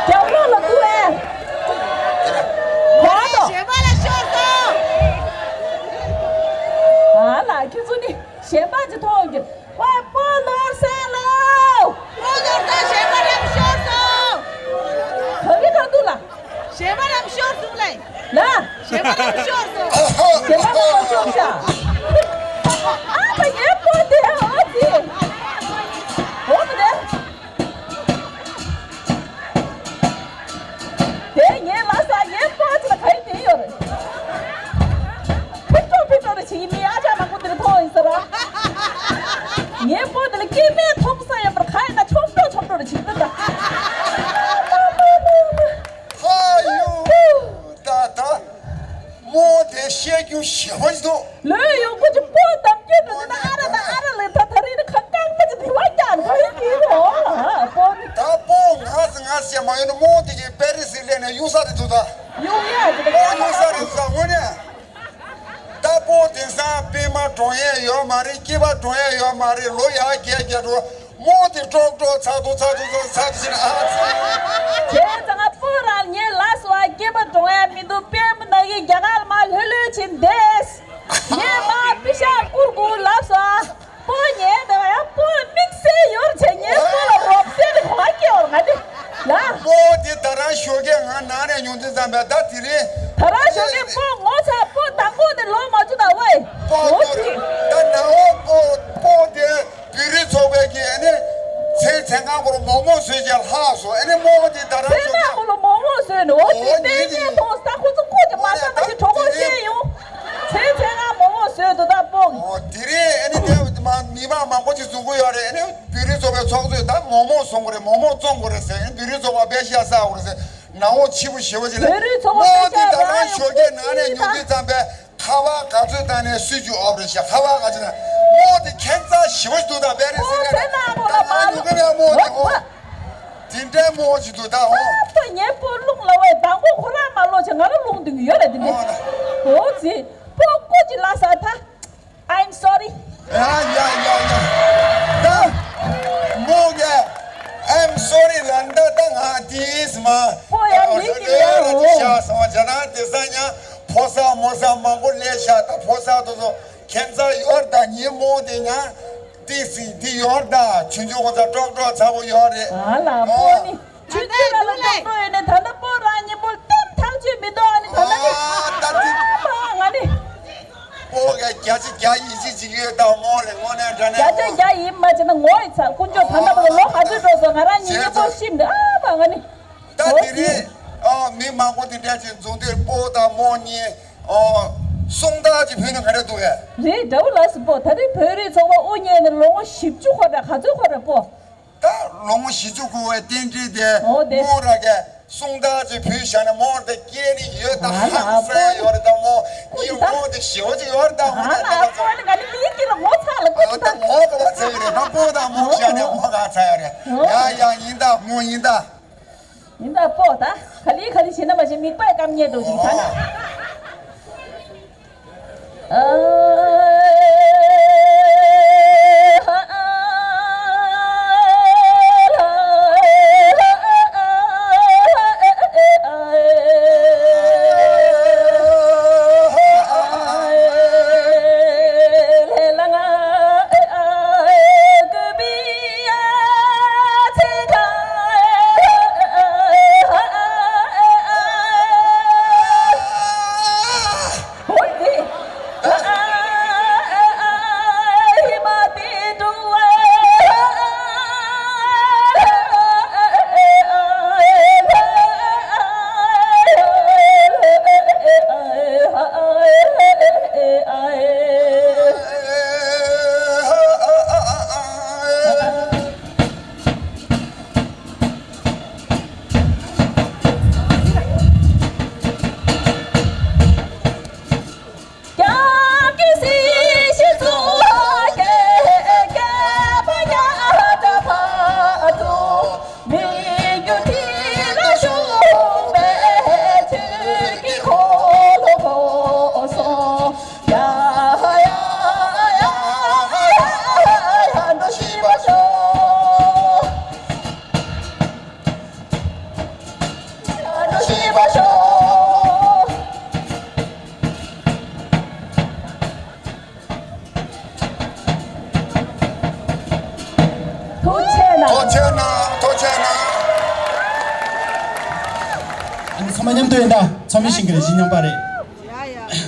རྒྱབ་ལོགས་ལ་འདུག་ཨེ། གོ་དོ། གཞན་པ་ལ་ཤོར་སོང་། ཨ་ལ་ཁྱེད་ཚོ་ནི་གཞན་པ་ཅིག་མཐོང་གི། ཝེ་སྤུན་ནོར་བཟང་ལོ། སྤུན་ནོར་བཟང་གཞན་པ་རང་ཤོར་སོང་། ག་གི་ག་འདུག་ལ། གཞན་པ་རང་ཤོར་སོང་ལེ། ལ། གཞན་པ་རང་ཤོར་སོང་། གཞན་པ་རང་ཤོར་ཤག་ཨ་ཕ་ངའི་སྤུན་དེ་ཨོ་ཙི། ཨོ་ཙི་དེ། དེ་ངའི་ལ་ས་ངའི་སྤོ་ཅི་ལ་ག་ཡི་དེ་ཡོད་རེད། ཕི་ཀྲོ་ཕི་ཀྲོ་རེ་བྱེད་ཀྱི་མི་ཨ་ཅག་མང་པོ་དེ་རེ་མཐོང་ཡིན་ས་ར། ངའི་སྤོ་དེ་ལ་སྐྱེ་དམན་མཐོང་ས་ཡོད་པར་ག་ཡིན་ན་ཆོམ་ཀྲོ་ཆོམ་ཀྲོ་རེ་བྱེད་ཀྱི་འདུག་ད། ཧ་ཡོ། ད་ད། རྨོ་དེ་བཤད་རྒྱུ་ཞེ་པོ་ཞིག་འདུག་ལོས་ཡོང་སྒོ་ཅིག་སྤོ་གཏམ་རྒྱུད་འགྲོ་དེ་ན་ཨ་ར་དང་ཨ་ར་ལས་ད་ད་རེས་ནི་ཁ་རྐང་པ་ཅིག་དེ་བ་ཀྱང་ག་ཡི་དེ་རོ། སྤོ་ནི། ད་སྤོ་ང་ཟེར་ང་ཟེར་མ་ཡོང་ན་རྨོ་དེ་གི་པེ་རི་སི་སླེབས་ནས་གཡུག་ས་རེད་འདུག་ད། གཡུག་ཡ་དེ་ད་སྤོ་གཡུག་ས་རེད་འདུག་ད་དངོས་གནས། ད་སྤོ་དེང་སང་པད་མ་གྲོངས་ཡས་ཡོད་མ་རེད། སྐྱེས་པ་གྲོངས་ཡས་ཡོད་མ་རེད། ལོ་ཡར་རྒས་རྒས་འགྲོ། རྨོ་དེ་ཀྲོག་ཀྲོག་ཚ་ཐུག་ཚ་ཐུག་ཚ་ཐུག་ཟེར་ཨ་ཙི། བྱས་ཙང་སྤོ་རང་ངའི་ལ་སོ་ཨ། སྐྱེས་པ་གྲོངས་ཡ་མི་འདུག་པད་མ་ནག་གི་རྒྱ་གར་མ་ལྷོད་ལྷོད་ཕྱིན་བསྡད། ངས་མ་པི་ཤག་བསྐུར་དགོས་ལབ་སོ་ཨ། སྤོ་ཉལ་བསྡད་པ་ཡ། སྤོ་དམིགས་བསལ་ཡོད་བྱས་ངའི་སྤོ་ལ་རོགས་བསལ་ནས་གོ་བ་སྐྱེ་བར་ང་དེ་ལ། སྤོ་དེ་ད་རང་ཞོགས་ཀས་ང་ནང་ནས་ཉུང་དུ་ཙམ་པས་ད་དེ་རིང་། ད་རང་ཞོགས་ཀས་སྤོ་ངོ་ཚ། སྤོ་དང་པོ་དེ་ལོ་མ་བཅུ་དང་ཝེ། སྤོ་ངོ་དེ་ཚ། ད་ནང་འོ་སྤོ་སྤོ་དེ། བོད་རིགས་ཚོགས་པའི་གི་ཨ་ནི་མཚན་མཚན་ཁང་སྐོར་མོག་མོག་བཟོས་བྱས་ལྷག་སོང་། ཨ་ནི་རྨོ་བོ་དེ་ད་རང་མཚན་ཤོག་ཁང་སྐོར་མོག་མོག་བཟོས་ནས་འོ་དེ་ལྟས་ངན་མཐོང་ས་ཁོ་ཚོ་ཀོ་ཅི་མ་ས་མ་ཞིག་གྲོགས་པོ་བཤད་ཡོང་། མཚན་མཚན་ཁང་མོག་མོག་བཟོས་འདུག་ད་སྤོ། འོ་དེ་རེད། ཨ་ནི་དེ་མ་མི་མང་མང་པོ་ཅིག་འཛོམས་ཀྱི་ཡོད་རེད། ཨ་ནི་བོད་རིགས་ཚོགས་པའི་ཚོགས་གཙོས་ད་མོག་མོག་བཟོ་དགོས་རེད། མོག་མོག་བཙོང་དགོས་རེད་ཟེར། ཨ་ནི་བོད་རིགས་ཚོགས་པ་པེ་ཤ་ཟ་དགོས་རེད་ཟེར། ནང་འོ་ཕྱི་པོ་ཞེ་པོ་ཅིག་ལ་རྨོ་བོ་དེ་ད་རང་ཞོགས་ཀས་ནང་ནས་ཉུང་དུས་ཙམ་པས། ཁ་བ་ག་ཚོད་བཏང་ནས་སུས་ཀྱི་ཨོབ་རེད་ཤག་ཁ་བ་ག་ཚོད་བཏང་། རྨོ་དེ་ཁྱད་མཚར་ཞེ་པོ་ཞིག་འདུག་ད་བེ་རི་སི་ཁ་ནས་ད་ང་ཉུ་གི་ནས་རྨོ་དེ་ཨོ། དེ་འདྲའི་རྨོ་ཞིག་འདུག་ད་ཨོ། ད་ངའི་སྤོ་རླུང་ལ་བས་དང་པོ་ཁོ་རང་མ་ལོག་ཆེ་ང་ལ་རླུང་འདུག་ཡོད་རེད་དེ་འདྲ། ཨོ་ཙི་སྤོ་ཀོ་ཅི་ལ་ས་ད། I'm sorry། ཡ་ཡ་ཡ་ཡ། ད། པོ་ཡང་མི་གི་ཡ་འོ། ཤ་སོང་ཇ་ན་དེ་ས་ཉ་ཕོ་ས་མོ་ས་མང་པོ་ལས་ཤ་ད་ཕོ་ས་དོ་སོ་ཁྱེད་ཚ་ཡོར་ད་ཉི་མོ་དེ་ཉ་ཏི་སི་དེ་ཡོར་ད་ཆུང་ཆུང་གོ་ཚ་ཀྲོག་ཀྲོག་ཚ་པོ་ཡོར་རེད། ཨ་ལ་པོ་ནི་ཆུ་ཆུ་ལ་ལ་ཀྲོག་ཀྲོག་ཡོད་ནི་ད་ལྟ་པོ་རང་ཉི་མོ་ལྟར་ཐག་ཆོད་མི་འདུག་ཨ་ནི་ད་ལྟ་ནི་ཨ་ད་དེ་ཨ་མ་ང་ནི། ཨོ་ག་བརྒྱ་ཆ་བརྒྱ་ཡིད་ཆེས་བྱེད་ཀྱི་ཡོད་དམ་མོ་ལས་དངོས་གནས་དྲང་གནས་བརྒྱ་ཆ་བརྒྱ་ཡིན་མ་བྱས་ན་ངོ་ཡི་ཚ་དཀོན་མཆོག་ད་ལྟ་བར་ལོ་ག་ཚོད་འགྲོ་སོང་ང་རང་ཉིད་ཉེ་པོ་ཤིམ་འདི་ཨ་མ་ང་ནི། ད་དེ་རིང་ཨ་མི་མང་པོ་དེ་འདྲ་ཅིག་འཛོམས་དུས་པོ་དང་མོ་གཉིས་ཨོ་གསུང་སྟངས་ཅིག་བོད་ནས་ག་འདྲ་འདུག་གས། རེད་འདྲ་བོ་ལགས་སུ་པོ་ད་རེས་བོད་རིགས་ཚོགས་པ་དབུ་བརྙེས་ནས་ལོ་ངོ་བཞི་བཅུ་འཁོར་ར་ག་ཚོད་འཁོར་ར་པོ། ད་ལོ་ངོ་བཞི་བཅུ་འཁོར་བའི་རྟེན་འབྲེལ་དེ་ཨོ་དེ་མོ་ར་གས་གསུང་སྟངས་ཅིག་བུད་བཞག་ནས་མོ་ར་དེ་སྐྱེ་ནི་ཡོད་ད་ཧང་སང་ཡོད་རེད་ད་མོ་ཉིན་མོ་དེ་ཞེ་བོ་ཅིག་ཡོད་རེད་ད་མོ་དེ་ད་ད་ཚོ་ཨོ་ད་མོ་ག་ཚ་ཡོད་རེད་ད་པོ་ད་མོ་བཞག་ནས་མོ་ག་ཚ་ཡོད་རེད། ཡ་ཡ་ཡིན་ད་མོ་ཡིན་ད། ཡིན་ད་པོ་ད་ག་ལི་ག་ལི་བྱེད་ན་མ་བྱེད་མིག་པས་སྐམ་ཉེ་འདུག་ཅིག་ད་ན། ཐུགས་ཆེ་གནང་། ཐུགས་ཆེ་གནང་། ཐུགས་ཆེ་གནང་། ཚང་མ་མཉམ་དུ་ཡིན་ད། ཚང་མའི་ཞིང་གི་རེ་ཞིག་མཉམ་པ་རེད། ཡ་ཡ།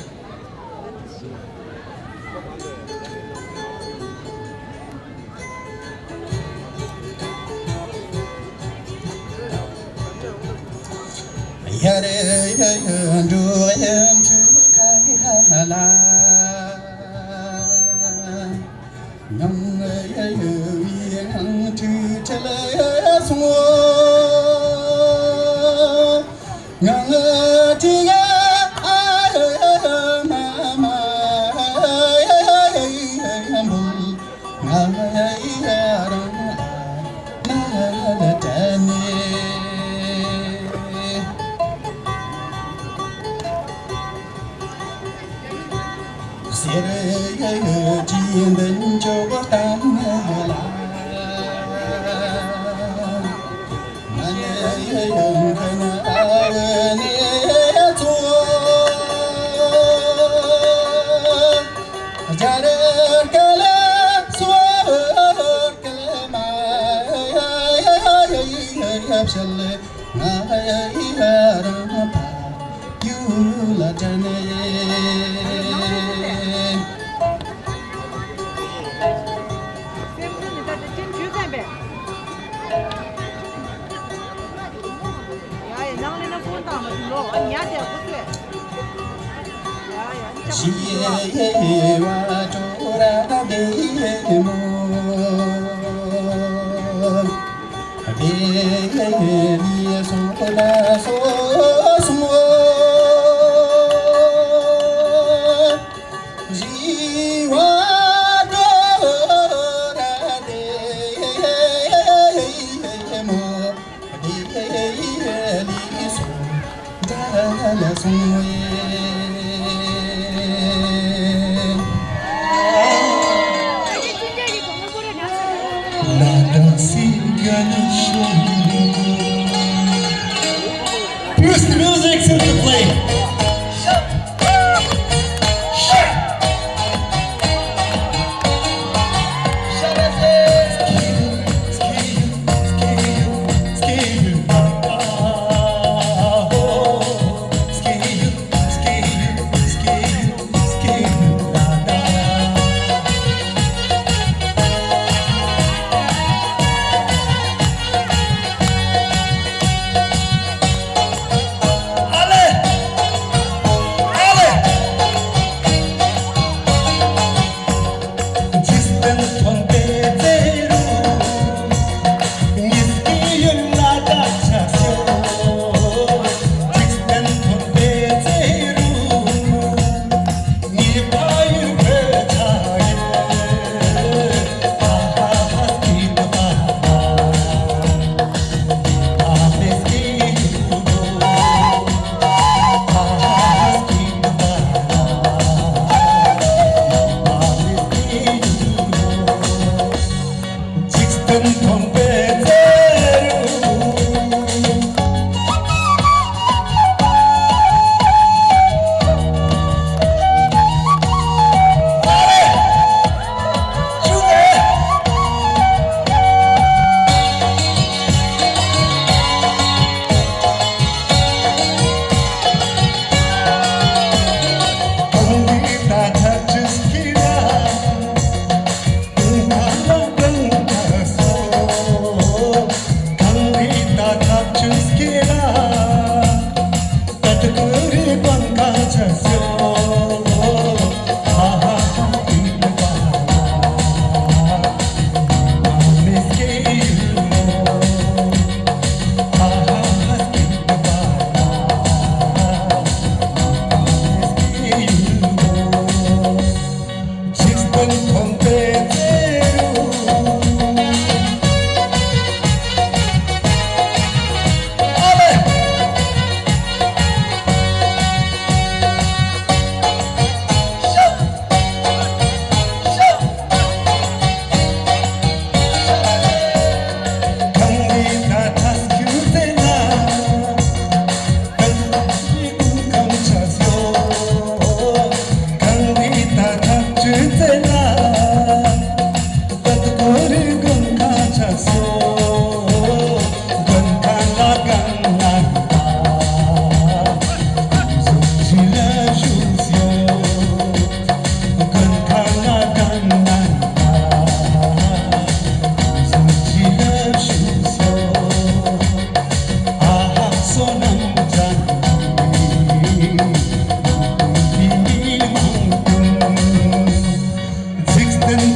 Alors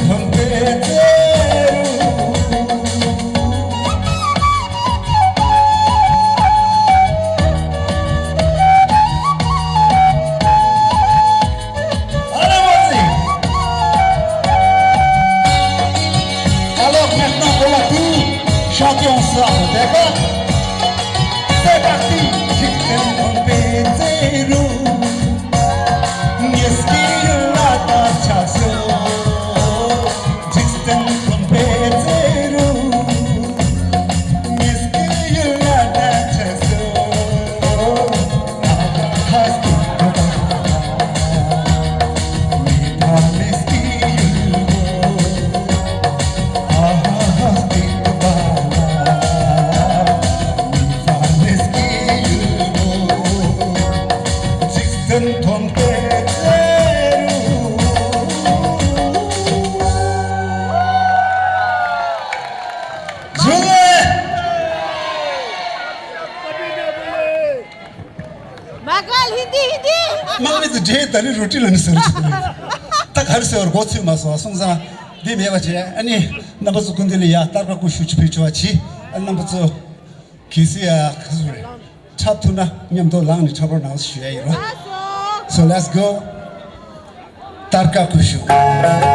maintenant, on l'a tout. Chacun sort, d'accord ? C'est parti. Magal, Hindi, Hindi. དམག་མི་དེ་འདྲེ་ད་རེས་རོ་ཏི་ལ་ནི་ཟེར་གྱི་འདུག་ད་ག་རེ་ཟེར་བར་མགོ་ཚོས་མ་སོང་སོང་ཙང་འདི་མེད་པ་བྱས། ཨ་ནི་རྣམ་པ་ཚོ་སྐུ་མདུན་ལ་ཡ་སྟར་ཀ་ཀུ་ཤུ་ཅིག་ཕུལ་ཆོག་པ་གྱིས། ཨ་རྣམ་པ་ཚོ་གལ་སྲིད་ཡ་ག་ཟུག་རེད། འཁྲབ་ཐུབ་ན་མཉམ་དུ་ལངས་ནས་འཁྲབ་རོགས་གནང་ཞུ་ཡ་ཡིན་རོ། So let's go. སྟར་ཀ་ཀུ་ཤུ།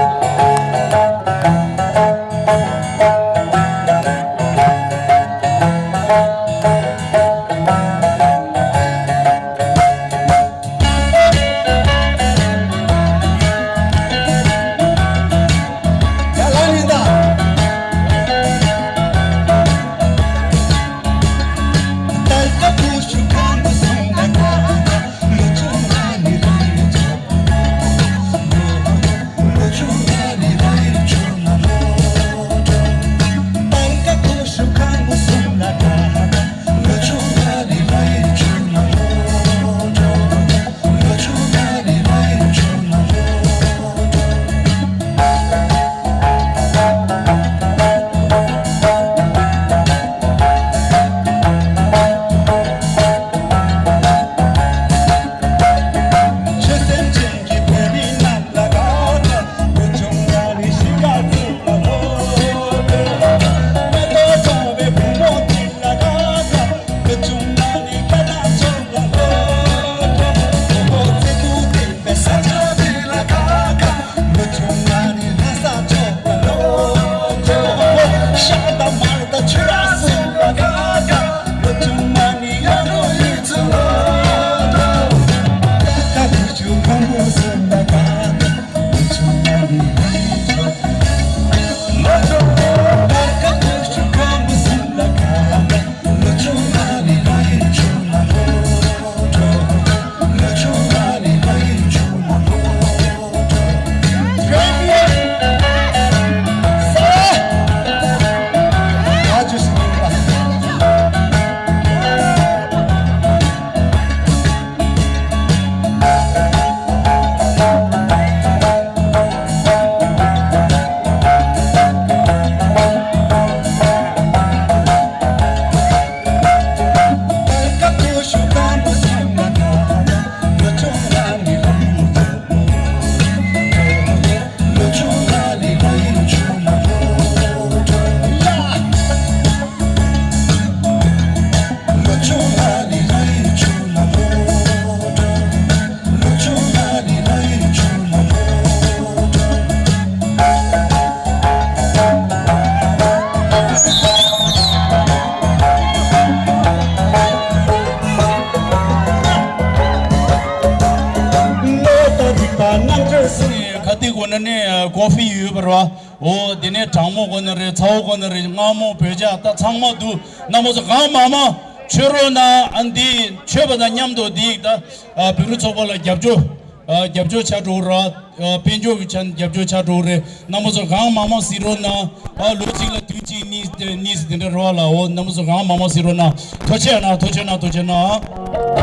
ཁ་ཏི་གོ་ན་ནི་ཀོ་ཧྥི་ཡོད་པ་རེད་བ། འོ་དེ་ནས་གྲང་མོ་གོ་ན་རེད། ཚ་བོ་གོ་ན་རེད། མངར་མོ་བོད་ཇ་ད་ཚང་མ་འདུག་རྣམ་པ་ཚོ་གང་མང་མང་མཆོད་རོགས་གནང་། ཨ་འདི་མཆོད་པ་དང་མཉམ་དུ་འདི་ད་བོད་རིགས་ཚོགས་པ་ལ་རྒྱབ་སྐྱོར། ཨ་རྒྱབ་སྐྱོར་བྱ་འགྲོ་ར། ཨ་དཔལ་འབྱོར་གྱི་ཆ་ནས་རྒྱབ་སྐྱོར་བྱ་འགྲོ་རེད། རྣམ་པ་ཚོ་གང་མང་མང་གཟིགས་རོགས་གནང་། ཨ་ལོ་གཅིག་ལ་དུས་གཅིག་གཉིས་གཉིས་དེ་འདྲ་རེད་བ་ལ། འོ་རྣམ་པ་ཚོ་གང་མང་མང་གཟིགས་རོགས་གནང་། ཐུགས་རྗེ་གནང་། ཐུགས་རྗེ་གནང་། ཐུགས་རྗེ་གནང་།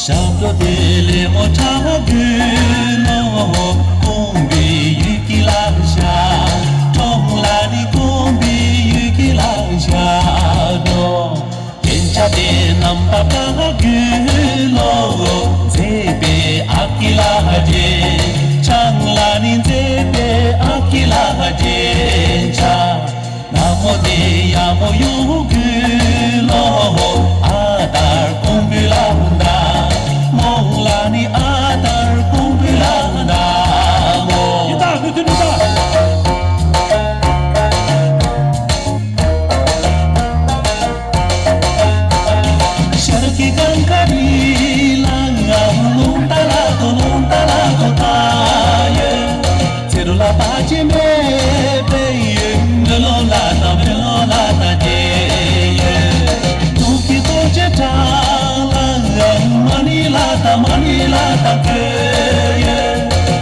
ཞབས་བྲོ་དེ་ལས་མོ་ཁྲ་དགོས་ནོ། དགོན་པའི་ཡུལ་གྱི་ལ་ཤ། གྲོང་ལ་ནི་དགོན་པའི་ཡུལ་གྱི་ལ་ཤ་འགྲོ། རྒྱན་ཆ་དེ་རྣམ་པ་དག་དགོས་ནོ། མཛེས་པའི་ཨ་ཀི་ལ་རྒྱན། ཆང་ལ་ནི་མཛེས་པའི་ཨ་ཀི་ལ་རྒྱན་ཆ། ན་མོ་དེ་ཡ་མོ་ཡོང་གུ་ལོ། ཨ་དར་ཀོང་བུ་ལ་འདའ་མོ། ལ་ནི་ཨ་དར་ཀོང་བུ་ལ་འདའ་མོ། ཡི་དྭགས་མི་མཐུན་མི་དྭགས། ཤར་གྱི་གངས་དཀར་རི་ལ་ང་རླུང་རྟ་ལ་དོ་རླུང་རྟ་ལ་དོ་ད་ཡོད། ཚེ་རུ་ལ་པ་ཅི་མེད་པའི་ཡོད། འདྲེ་ལོ་ལ་དང་བེ་ལོ་ལ་དང་དེ་ཡོད། དུག་གི་ལྟོ་ཆས་གྲངས་ལ་ཡང་མ་ཎི་ལ་དང་མ་ཎི་ལ་དང་ཁོད་ཡོད།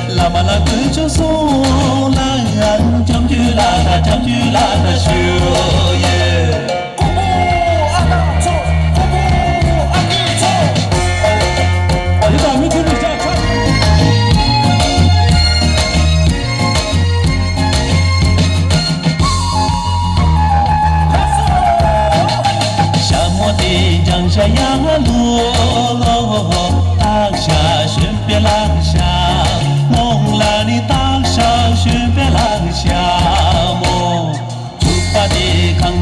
བླ་མ་ལ་གོས་ཆོག་སོང་ལ་ཡང་ལྕམ་ཆུ་ལ་དང་ལྕམ་ཆུ་ལ་དང་ཞུ་ཡོད། ཀོང་པོ་ཨ་ད་ཚོ། ཀོང་པོ་ཨ་ཀི་ཚོ། ཡི་དྭགས་མི་མཐུན་རིགས་ཆ་ཁྱབ་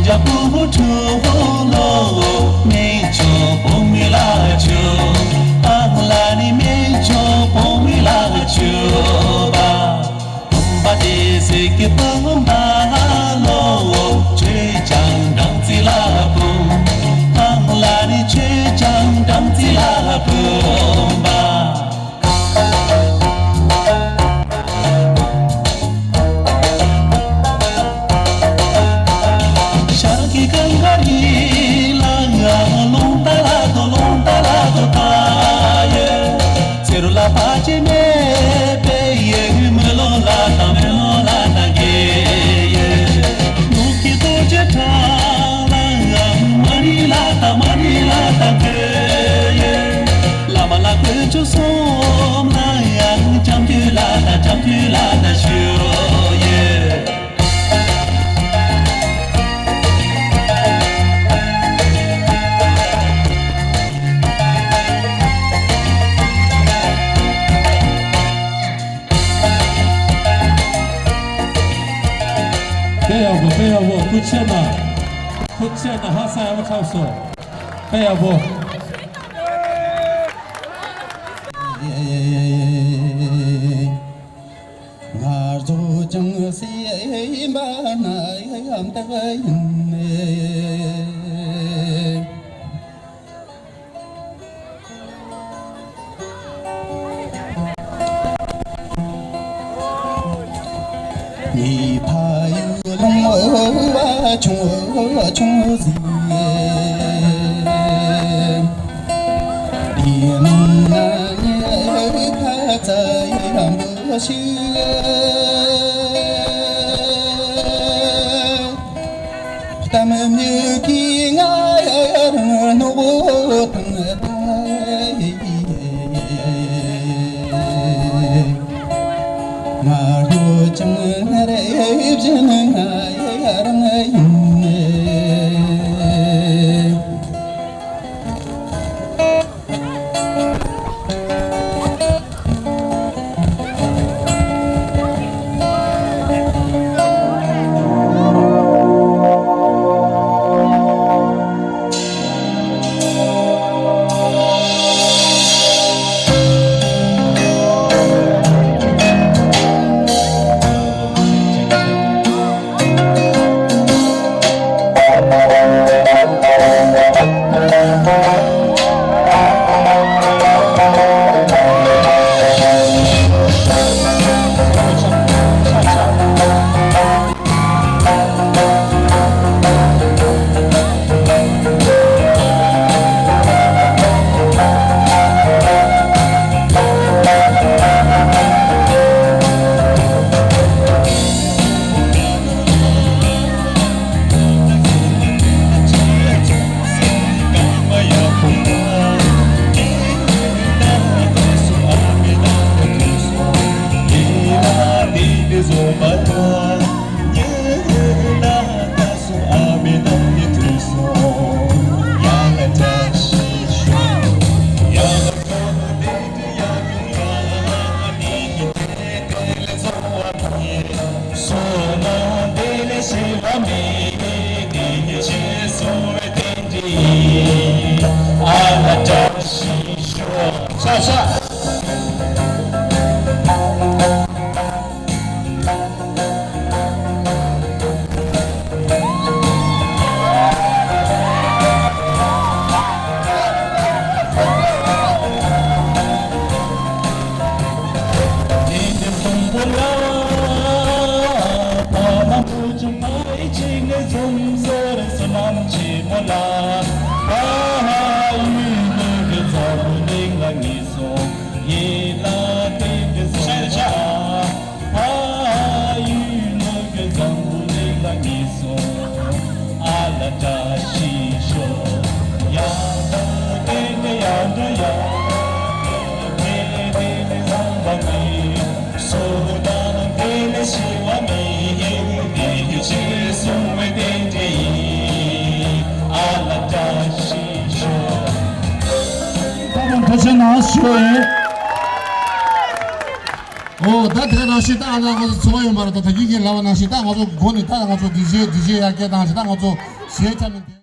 རྒྱལ་པོ་ཁྲོ་བོ་ལོ། མེ་མཆོག་བུ་མོའི་ལ་ཆུ། ཨང་ལ་ནི་མེ་མཆོག་བུ་མོའི་ལ་ཆུ་བ། བུམ་པ་དེ་ཟེར་གི་བུམ་པ་ལོ། ཆོས་ཀྱང་སྦྲང་རྩི་ལ་བུམ། ཨང་ལ་ནི་ཆོས་ཀྱང་སྦྲང་རྩི་ལ་བུམ་པ། ཤར་གྱི་གངས་དཀར་ཡིད་ལ་ཡང་རླུང་རྟ་ལ་དོ་རླུང་རྟ་ལ་དོ་ད་ཡེ། ཚེ་རོ་ལ་ཕ་ཆེ་མེ་པེ་ཡེ་མི་ལོ་ལ་ད་མི་ལོ་ལ་ད་གེ་ཡེ། ནུབ་ཀྱི་རྡོ་རྗེ་བྲག་ལ་ཡང་མ་ནི་ལ་ད་མ་ནི་ལ་ད་གེ་ཡེ། བླ་མ་ལ་དཀོན་མཆོག་གསུམ་ལ་ཡང་འཇམ་རྒྱུད་ལ་ད་འཇམ་རྒྱུད་ལ་ད་ཞུ་ཡེ། དཔེ་ཡག་པོ། དཔེ་ཡག་པོ། སྐུ་མཁྱེན་ན། སྐུ་མཁྱེན་ན་ཧ་སང་ཡག་པོ་འཁྲབ་སོང་། དཔེ་ཡག་པོ། ང་ཚོ་ཅང་སེམས་པ་ན་ཡམ་དག་ཡིན། ངའི་ཕ་ཡུལ་ལུང་བ་ཆུང་ཆུང་ཟིག་དེའི་ནང་ན་ངའི་ཁ་ཚ་ཡི་རང་བུ་ཞིག་གཏམ་མྱུ་གི་ང་ཡར་ནོ་དང་ད་ང་རོ་ཅང་རེ་བཞིན་ང་ཡར་ང་ཡིན། ཨོ་ད་དེ་ནང་བཞིན་ད་ང་ཚོ་ཚོ་བ་ཡོད་པ་རེད། ད་ད་གིན་གིན་ལབ་པ་ནང་བཞིན་ད་ང་ཚོ་གོ་ནི་ད་ང་ཚོ་ཌི་ཇེ་ཌི་ཇེ་ཡར་རྒྱས་བཏང་ཞིག་ད་ང་ཚོ། ཞེས་བྱ་ནི་འདི།